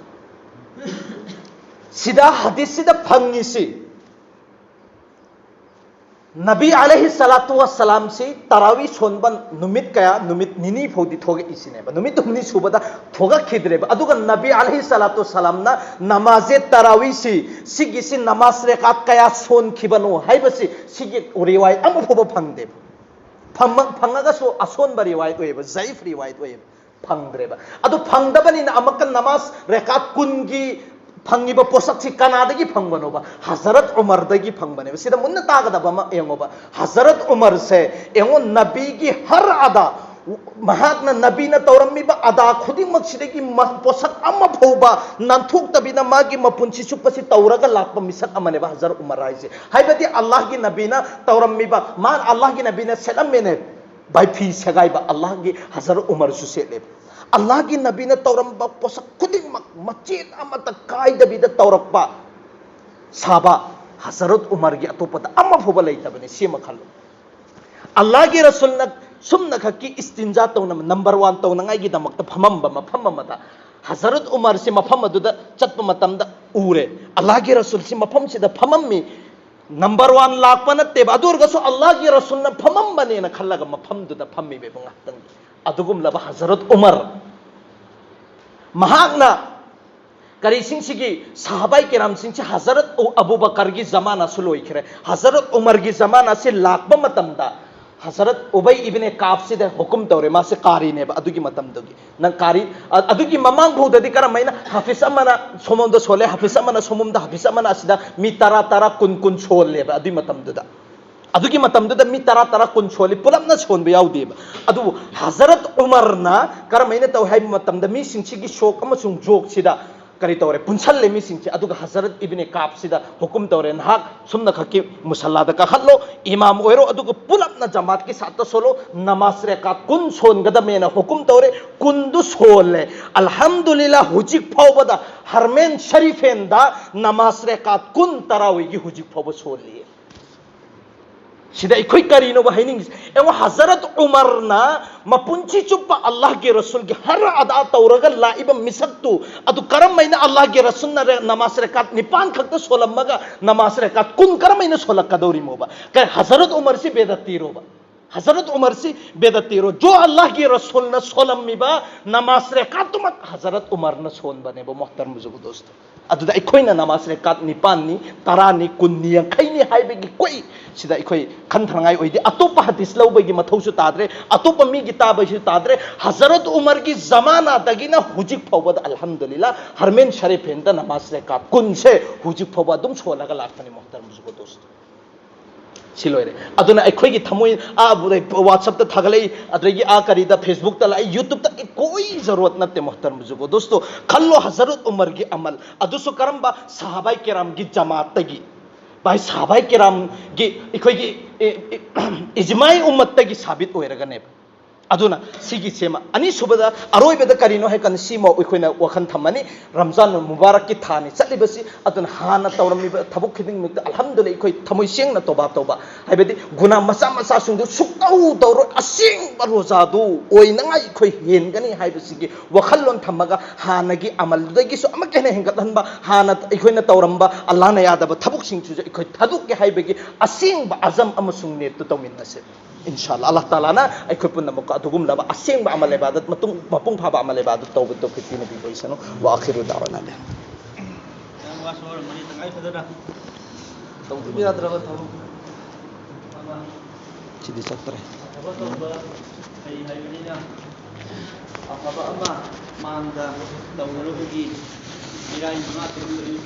ꯁꯤꯗ ꯍꯗꯤꯁꯁꯤꯗ ꯐꯪꯉꯤꯁꯤ, ꯅꯕꯤ ꯑꯂꯩꯍꯤ ꯁꯂꯥꯇꯨ ꯋꯁꯂꯥꯝꯁꯤ ꯇꯔꯥꯋꯤ ꯁꯣꯟꯕ ꯅꯨꯃꯤꯠ ꯀꯌꯥ, ꯅꯨꯃꯤꯠ ꯅꯤꯅꯤ ꯐꯥꯎꯗꯤ ꯊꯣꯛꯂꯛꯏꯁꯤꯅꯦꯕ꯫ ꯅꯨꯃꯤꯠ ꯍꯨꯝꯅꯤ ꯁꯨꯕꯗ ꯊꯣꯛꯂꯛꯈꯤꯗ꯭ꯔꯦꯕ꯫ ꯑꯗꯨꯒ ꯅꯕꯤ ꯑꯂꯩꯍꯤ ꯁꯂꯥꯇꯨ ꯋꯁꯂꯥꯝꯅ ꯅꯃꯥꯖꯦ ꯇꯔꯥꯋꯤꯁꯤ, ꯁꯤꯒꯤꯁꯤ ꯅꯃꯥꯖ ꯔꯦꯀꯥꯠ ꯀꯌꯥ ꯁꯣꯟꯈꯤꯕꯅꯣ ꯍꯥꯏꯕꯁꯤ, ꯁꯤꯒꯤ ꯔꯤꯋꯥꯌꯠ ꯑꯃ ꯐꯥꯎꯕ ꯐꯪꯗꯦꯕ꯫ ꯐꯪꯉ-, ꯐꯪꯉꯒꯁꯨ ꯑꯁꯣꯟꯕ ꯔꯤꯋꯥꯌꯠ ꯑꯣꯏꯌꯦꯕ, ꯖꯌꯤꯐ ꯔꯤꯋꯥꯌꯠ ꯑꯣꯏꯌꯦꯕ꯫ ꯐꯪꯗ꯭ꯔꯦꯕ꯫ ꯑꯗꯨ ꯐꯪꯗꯕꯅꯤꯅ ꯑꯃꯨꯛꯀ ꯅꯃꯥꯖ ꯔꯦꯀꯥꯠ ꯀꯨꯟꯒꯤ ꯐꯪꯉꯤꯕ ꯄꯣꯠꯁꯛꯁꯤ ꯀꯅꯥꯗꯒꯤ ꯐꯪꯕꯅꯣꯕ? ꯍꯖꯔꯠ ꯎꯃꯔꯗꯒꯤ ꯐꯪꯕꯅꯦꯕ꯫ ꯁꯤꯗ ꯃꯨꯟꯅ ꯇꯥꯒꯗꯕ ꯑꯃ ꯌꯦꯡꯉꯣꯕ꯫ ꯍꯖꯔꯠ ꯎꯃꯔꯁꯦ ꯌꯦꯡꯉꯣ, ꯅꯕꯤꯒꯤ ꯍꯔ ꯑꯗꯥ, ꯃꯍꯥꯛꯅ ꯅꯕꯤꯅ ꯇꯧꯔꯝꯃꯤꯕ ꯑꯗꯥ ꯈꯨꯗꯤꯡꯃꯛꯁꯤꯗꯒꯤ ꯃ-, ꯄꯣꯠꯁꯛ ꯑꯃ ꯐꯥꯎꯕ ꯅꯥꯟꯊꯣꯛꯇꯕꯤꯗ ꯃꯥꯒꯤ ꯃꯄꯨꯟꯁꯤ ꯆꯨꯞꯄꯁꯤ ꯇꯧꯔꯒ ꯂꯥꯛꯄ ꯃꯤꯁꯛ ꯑꯃꯅꯦꯕ ꯍꯖꯔꯠ ꯎꯃꯔ ꯍꯥꯏꯁꯦ꯫ ꯍꯥꯏꯕꯗꯤ ꯑꯜꯂꯥꯍꯒꯤ ꯅꯕꯤꯅ ꯇꯧꯔꯝꯃꯤꯕ, ꯃꯥ ꯑꯜꯂꯥꯍꯒꯤ ꯅꯕꯤꯅ ꯁꯦꯠꯂꯝꯃꯦꯅꯦ꯫ ꯕꯥꯏꯐꯤ ꯁꯦꯒꯥꯏꯕ ꯑꯜꯂꯥꯍꯒꯤ ꯍꯖꯔꯠ ꯎꯃꯔꯁꯨ ꯁꯦꯠꯂꯦꯕ꯫ ꯑꯜꯂꯥꯍꯒꯤ ꯅꯕꯤꯅ ꯇꯧꯔꯝꯕ ꯄꯣꯠꯁꯛ ꯈꯨꯗꯤꯡꯃꯛ ꯃꯆꯦꯠ ꯑꯃꯠꯇ ꯀꯥꯏꯗꯕꯤꯗ ꯇꯧꯔꯛꯄ ꯁꯥꯕ ꯍꯖꯔꯠ ꯎꯃꯔꯒꯤ ꯑꯇꯣꯞꯄꯗ ꯑꯃ ꯐꯥꯎꯕ ꯂꯩꯇꯕꯅꯤ꯫ ꯁꯤ ꯑꯃ ꯈꯜꯂꯨ꯫ ꯑꯜꯂꯥꯍꯒꯤ ꯔꯁꯨꯜꯅ ꯁꯨꯝꯅꯈꯛꯀꯤ ꯏꯁꯇꯤꯟꯖꯥ ꯇꯧꯅ, ꯅꯝꯕꯔ ꯋꯥꯟ ꯇꯧꯅꯉꯥꯏꯒꯤꯗꯃꯛꯇ ꯐꯝꯃꯝꯕ ꯃꯐꯝ ꯑꯃꯗ ꯍꯖꯔꯠ ꯎꯃꯔꯁꯤ ꯃꯐꯝ ꯑꯗꯨꯗ ꯆꯠꯄ ꯃꯇꯝꯗ ꯎꯔꯦ, ꯑꯜꯂꯥꯍꯒꯤ ꯔꯁꯨꯜꯁꯤ ꯃꯐꯝꯁꯤꯗ ꯐꯝꯃꯝꯃꯤ꯫ ꯅꯝꯕꯔ ꯋꯥꯟ ꯂꯥꯛꯄ ꯅꯠꯇꯦꯕ, ꯑꯗꯨ ꯑꯣꯏꯔꯒꯁꯨ ꯑꯜꯂꯥꯍꯒꯤ ꯔꯁꯨꯜꯅ ꯐꯝꯃꯝꯕꯅꯦꯅ ꯈꯜꯂꯒ ꯃꯐꯝꯗꯨꯗ ꯐꯝꯃꯤꯕ ꯉꯥꯏꯍꯥꯛꯇꯪ꯫ ꯑꯗꯨꯒꯨꯝꯂꯕ ꯍꯖꯔꯠ ꯎꯃꯔ, ꯃꯍꯥꯛꯅ ꯀꯔꯤꯁꯤꯡꯁꯤꯒꯤ, ꯁꯍꯥꯕꯥꯏ ꯀꯤꯔꯥꯝꯁꯤꯡꯁꯤ ꯍꯖꯔꯠ ꯎ-, ꯑꯕꯨ ꯕꯀꯔꯒꯤ ꯖꯃꯥꯅꯥꯁꯨ ꯂꯣꯏꯈ꯭ꯔꯦ꯫ ꯍꯖꯔꯠ ꯎꯃꯔꯒꯤ ꯖꯃꯥꯅꯥꯁꯤ ꯂꯥꯛꯄ ꯃꯇꯝꯗ ꯍꯖꯔꯠ ꯎꯕꯩ ꯏꯕꯅꯦ ꯀꯥꯞꯁꯤꯗ ꯍꯨꯀꯨꯝ ꯇꯧꯔꯦ, ꯃꯥꯁꯦ ꯀꯥꯔꯤꯅꯦꯕ ꯑꯗꯨꯒꯤ ꯃꯇꯝꯗꯨꯒꯤ꯫ ꯅꯪ ꯀꯥꯔꯤ, ꯑ-, ꯑꯗꯨꯒꯤ ꯃꯃꯥꯡ ꯐꯥꯎꯗꯗꯤ ꯀꯔꯝꯍꯥꯏꯅ ꯍꯥꯐꯤꯁ ꯑꯃꯅ ꯁꯣꯝꯂꯣꯝꯗ ꯁꯣꯜꯂꯦ, ꯍꯥꯐꯤꯁ ꯑꯃꯅ ꯁꯣꯝꯂꯣꯝꯗ, ꯍꯥꯐꯤꯁ ꯑꯃꯅ ꯑꯁꯤꯗ ꯃꯤ ꯇꯔꯥ, ꯇꯔꯥ, ꯀꯨꯟ, ꯀꯨꯟ ꯁꯣꯜꯂꯦꯕ ꯑꯗꯨꯒꯤ ꯃꯇꯝꯗꯨꯗ꯫ ꯑꯗꯨꯒꯤ ꯃꯇꯝꯗꯨꯗ ꯃꯤ ꯇꯔꯥ, ꯇꯔꯥ, ꯀꯨꯟ ꯁꯣꯜꯂꯤ, ꯄꯨꯂꯞꯅ ꯁꯣꯟꯕ ꯌꯥꯎꯗꯦꯕ꯫ ꯑꯗꯨꯕꯨ ꯍꯖꯔꯠ ꯎꯃꯔꯅ ꯀꯔꯝꯍꯥꯏꯅ ꯇꯧꯏ ꯍꯥꯏꯕ ꯃꯇꯝꯗ ꯃꯤꯁꯤꯡꯁꯤꯒꯤ ꯁꯣꯛ ꯑꯃꯁꯨꯡ ꯖꯣꯛꯁꯤꯗ ꯀꯔꯤ ꯇꯧꯔꯦ, ꯄꯨꯟꯁꯜꯂꯦ ꯃꯤꯁꯤꯡꯁꯦ꯫ ꯑꯗꯨꯒ ꯍꯖꯔꯠ ꯏꯕꯅꯦ ꯀꯥꯞꯁꯤꯗ ꯍꯨꯀꯨꯝ ꯇꯧꯔꯦ, ꯅꯍꯥꯛ ꯁꯨꯝꯅ ꯈꯛꯀꯤ ꯃꯨꯁꯜꯂꯥꯗ ꯀꯥꯈꯠꯂꯣ, ꯏꯃꯥꯝ ꯑꯣꯏꯔꯣ, ꯑꯗꯨꯒ ꯄꯨꯂꯞꯅ ꯖꯃꯥꯠꯀꯤ ꯁꯥꯠꯇ ꯁꯣꯜꯂꯣ, ꯅꯃꯥꯖ ꯔꯦꯀꯥꯠ ꯀꯨꯟ ꯁꯣꯟꯒꯗꯕꯅꯦꯅ ꯍꯨꯀꯨꯝ ꯇꯧꯔꯦ꯫ ꯀꯨꯟꯗꯨ ꯁꯣꯜꯂꯦ꯫ ꯑꯜꯍꯝꯗꯨꯂꯤꯜꯂꯥ, ꯍꯧꯖꯤꯛ ꯐꯥꯎꯕꯗ ꯍꯔꯃꯦꯟ ꯁꯔꯤꯐꯦꯟꯗ ꯅꯃꯥꯖ ꯔꯦꯀꯥꯠ ꯀꯨꯟ ꯇꯔꯥꯋꯤꯒꯤ ꯍꯧꯖꯤꯛ ꯐꯥꯎꯕ ꯁꯣꯜꯂꯤ꯫ ꯁꯤꯗ ꯑꯩꯈꯣꯏ ꯀꯔꯤꯅꯣꯕ ꯍꯥꯏꯅꯤꯡꯉꯤꯁꯦ? ꯌꯦꯡꯉꯣ, ꯍꯖꯔꯠ ꯎꯃꯔꯅ ꯃꯄꯨꯟꯁꯤ ꯆꯨꯞꯄ ꯑꯜꯂꯥꯍꯒꯤ ꯔꯁꯨꯜꯒꯤ ꯍꯔ ꯑꯗꯥ ꯇꯧꯔꯒ ꯂꯥꯛꯏꯕ ꯃꯤꯁꯛꯇꯨ, ꯑꯗꯨ ꯀꯔꯝꯍꯥꯏꯅ ꯑꯜꯂꯥꯍꯒꯤ ꯔꯁꯨꯜꯅ ꯔꯦ-, ꯅꯃꯥꯖ ꯔꯦꯀꯥꯠ ꯅꯤꯄꯥꯟ ꯈꯛꯇ ꯁꯣꯜꯂꯝꯃꯒ ꯅꯃꯥꯖ ꯔꯦꯀꯥꯠ ꯀꯨꯟ ꯀꯔꯝꯍꯥꯏꯅ ꯁꯣꯜꯂꯛꯀꯗꯧꯔꯤꯃꯣꯕ? ꯀ-, ꯍꯖꯔꯠ ꯎꯃꯔꯁꯤ ꯕꯦꯗꯠꯇꯤꯔꯣꯕ? ꯍꯖꯔꯠ ꯎꯃꯔꯁꯤ ꯕꯦꯗꯠꯇꯤꯔꯣ? ꯖꯣ ꯑꯜꯂꯥꯍꯒꯤ ꯔꯁꯨꯜꯅ ꯁꯣꯜꯂꯝꯃꯤꯕ ꯅꯃꯥꯖ ꯔꯦꯀꯥꯠꯇꯨꯃꯛ ꯍꯖꯔꯠ ꯎꯃꯔꯅ ꯁꯣꯟꯕꯅꯦꯕ, ꯃꯣꯍꯇꯔꯝ ꯕꯨꯖꯨꯔꯒ ꯗꯣꯁꯇꯣ꯫ ꯑꯗꯨꯗ ꯑꯩꯈꯣꯏꯅ ꯅꯃꯥꯖ ꯔꯦꯀꯥꯠ ꯅꯤꯄꯥꯟꯅꯤ, ꯇꯔꯥꯅꯤ, ꯀꯨꯟꯅꯤ, ꯌꯥꯡꯈꯩꯅꯤ ꯍꯥꯏꯕꯒꯤ ꯀꯣꯏ ꯁꯤꯗ ꯑꯩꯈꯣꯏ ꯈꯟꯊꯅꯉꯥꯏ ꯑꯣꯏꯗꯦ꯫ ꯑꯇꯣꯞꯄ ꯍꯗꯤꯁ ꯂꯧꯕꯒꯤ ꯃꯊꯧꯁꯨ ꯇꯥꯗ꯭ꯔꯦ, ꯑꯇꯣꯞꯄ ꯃꯤꯒꯤ ꯇꯥꯕꯩꯁꯨ ꯇꯥꯗ꯭ꯔꯦ꯫ ꯍꯖꯔꯠ ꯎꯃꯔꯒꯤ ꯖꯃꯥꯅꯥꯗꯒꯤꯅ ꯍꯧꯖꯤꯛ ꯐꯥꯎꯕꯗ, ꯑꯜꯍꯝꯗꯨꯂꯤꯜꯂꯥ, ꯍꯔꯃꯦꯟ ꯁꯔꯤꯐꯦꯟꯗ ꯅꯃꯥꯖ ꯔꯦꯀꯥꯠ ꯀꯨꯟꯁꯦ ꯍꯧꯖꯤꯛ ꯐꯥꯎꯕ ꯑꯗꯨꯝ ꯁꯣꯜꯂꯒ ꯂꯥꯛꯄꯅꯤ, ꯃꯣꯍꯇꯔꯝ ꯕꯨꯖꯨꯔꯒ ꯗꯣꯁꯇꯣ꯫ ꯁꯤ ꯂꯣꯏꯔꯦ꯫ ꯑꯗꯨꯅ ꯑꯩꯈꯣꯏꯒꯤ ꯊꯃꯣꯏ, ꯑꯥ, WhatsApp-ꯇ ꯊꯥꯒꯠꯂꯛꯏ, ꯑꯗꯒꯤ ꯑꯥ, ꯀꯔꯤꯗ, Facebook-ꯇ ꯂꯥꯛꯏ, YouTube-ꯇ ꯀꯣꯏ ꯖꯔꯨꯔꯠ ꯅꯠꯇꯦ, ꯃꯣꯍꯇꯔꯝ ꯕꯨꯖꯨꯔꯒ ꯗꯣꯁꯇꯣ꯫ ꯈꯜꯂꯣ, ꯍꯖꯔꯠ ꯎꯃꯔꯒꯤ ꯑꯃꯜ ꯑꯗꯨꯁꯨ ꯀꯔꯝꯕ? ꯁꯍꯥꯕꯥꯏ ꯀꯤꯔꯥꯝꯒꯤ ꯖꯃꯥꯠꯇꯒꯤ, ꯚꯥꯏ, ꯁꯍꯥꯕꯥꯏ ꯀꯤꯔꯥꯝꯒꯤ ꯑꯩꯈꯣꯏꯒꯤ, ꯑꯦ, ꯑꯦ, ꯏꯖꯃꯥꯏ ꯎꯝꯃꯠꯇꯒꯤ ꯁꯥꯕꯤꯠ ꯑꯣꯏꯔꯒꯅꯦꯕ꯫ ꯑꯗꯨꯅ ꯁꯤꯒꯤꯁꯦ ꯑꯃ, ꯑꯅꯤꯁꯨꯕꯗ, ꯑꯔꯣꯏꯕꯗ ꯀꯔꯤꯅꯣ ꯍꯥꯏ ꯀꯥꯟꯗ ꯁꯤꯃ ꯑꯩꯈꯣꯏꯅ ꯋꯥꯈꯜ ꯊꯝꯃꯅꯤ꯫ ꯔꯝꯖꯥꯟ ꯃꯨꯕꯥꯔꯛꯀꯤ ꯊꯥꯅꯤ ꯆꯠꯂꯤꯕꯁꯤ꯫ ꯑꯗꯨꯅ ꯍꯥꯟꯅ ꯇꯧꯔꯝꯃꯤꯕ ꯊꯕꯛ ꯈꯨꯗꯤꯡꯃꯛꯇ ꯑꯜꯍꯝꯗꯨꯂꯤꯜꯂꯥꯍ ꯑꯩꯈꯣꯏ ꯊꯃꯣꯏ ꯁꯦꯡꯅ ꯇꯧꯕꯥ ꯇꯧꯕ, ꯍꯥꯏꯕꯗꯤ ꯒꯨꯅꯥ ꯃꯆꯥ ꯃꯆꯥꯁꯤꯡꯗꯨ ꯁꯨꯛꯇꯧ ꯇꯧꯔꯣꯏ, ꯑꯁꯦꯡꯕ ꯔꯣꯖꯥꯗꯨ ꯑꯣꯏꯅꯉꯥꯏ ꯑꯩꯈꯣꯏ ꯍꯦꯟꯒꯅꯤ ꯍꯥꯏꯕꯁꯤꯒꯤ ꯋꯥꯈꯜꯂꯣꯟ ꯊꯝꯃꯒ ꯍꯥꯟꯅꯒꯤ ꯑꯃꯜꯗꯨꯗꯒꯤꯁꯨ ꯑꯃꯨꯛꯀ ꯍꯦꯟꯅ ꯍꯦꯟꯒꯠꯍꯟꯕ, ꯍꯥꯟꯅ ꯑꯩꯈꯣꯏꯅ ꯇꯧꯔꯝꯕ ꯑꯜꯂꯥꯍꯅ ꯌꯥꯗꯕ ꯊꯕꯛꯁꯤꯡꯁꯤꯁꯨ ꯑꯩꯈꯣꯏ ꯊꯥꯗꯣꯛꯀꯦ ꯍꯥꯏꯕꯒꯤ ꯑꯁꯦꯡꯕ ꯑꯖꯝ ꯑꯃꯁꯨꯡ ꯅꯤꯌꯠꯇꯨ ꯇꯧꯃꯤꯟꯅꯁꯦ꯫ ꯏꯟꯁꯥ ꯑꯜꯂꯥꯍ, ꯑꯜꯂꯥꯍ ꯇꯥꯂꯥꯅ ꯑꯩꯈꯣꯏ ꯄꯨꯝꯅꯃꯛꯀ ꯑꯗꯨꯒꯨꯝꯂꯕ ꯑꯁꯦꯡꯕ ꯑꯃꯜ ꯏꯕꯥꯗꯠ, ꯃꯇꯨꯡ, ꯃꯄꯨꯡ ꯐꯥꯕ ꯑꯃꯜ ꯏꯕꯥꯗꯠ ꯇꯧꯕ ꯇꯧꯐꯤꯛ ꯄꯤꯅꯕꯤꯕ ꯑꯣꯏꯁꯅꯨ꯫ ꯋꯥ ꯑꯈꯤꯔꯨ ꯗꯥꯋꯥꯅꯥ ꯑꯂꯍꯝꯗꯨꯂꯤꯜꯂꯥꯍ꯫ ꯌꯥꯝ ꯋꯥꯁꯨ ꯋꯥꯔꯝꯃꯅꯤ, ꯇꯉꯥꯏ ꯐꯗꯅ ꯇꯧꯗꯕ ꯌꯥꯗ꯭ꯔꯕ ꯊꯕꯛ ꯑꯃ, ꯁꯤꯗꯤ ꯆꯠꯇ꯭ꯔꯦ꯫ ꯑꯐꯕ ꯇꯧꯕ ꯐꯩ ꯍꯥꯏꯕꯅꯤꯅ, ꯑꯐꯕ ꯑꯃ ꯃꯥꯡꯗ ꯇꯧꯅꯔꯨꯕꯒꯤ ꯏꯔꯥꯏ ꯃꯉꯥ ꯇꯔꯨꯛ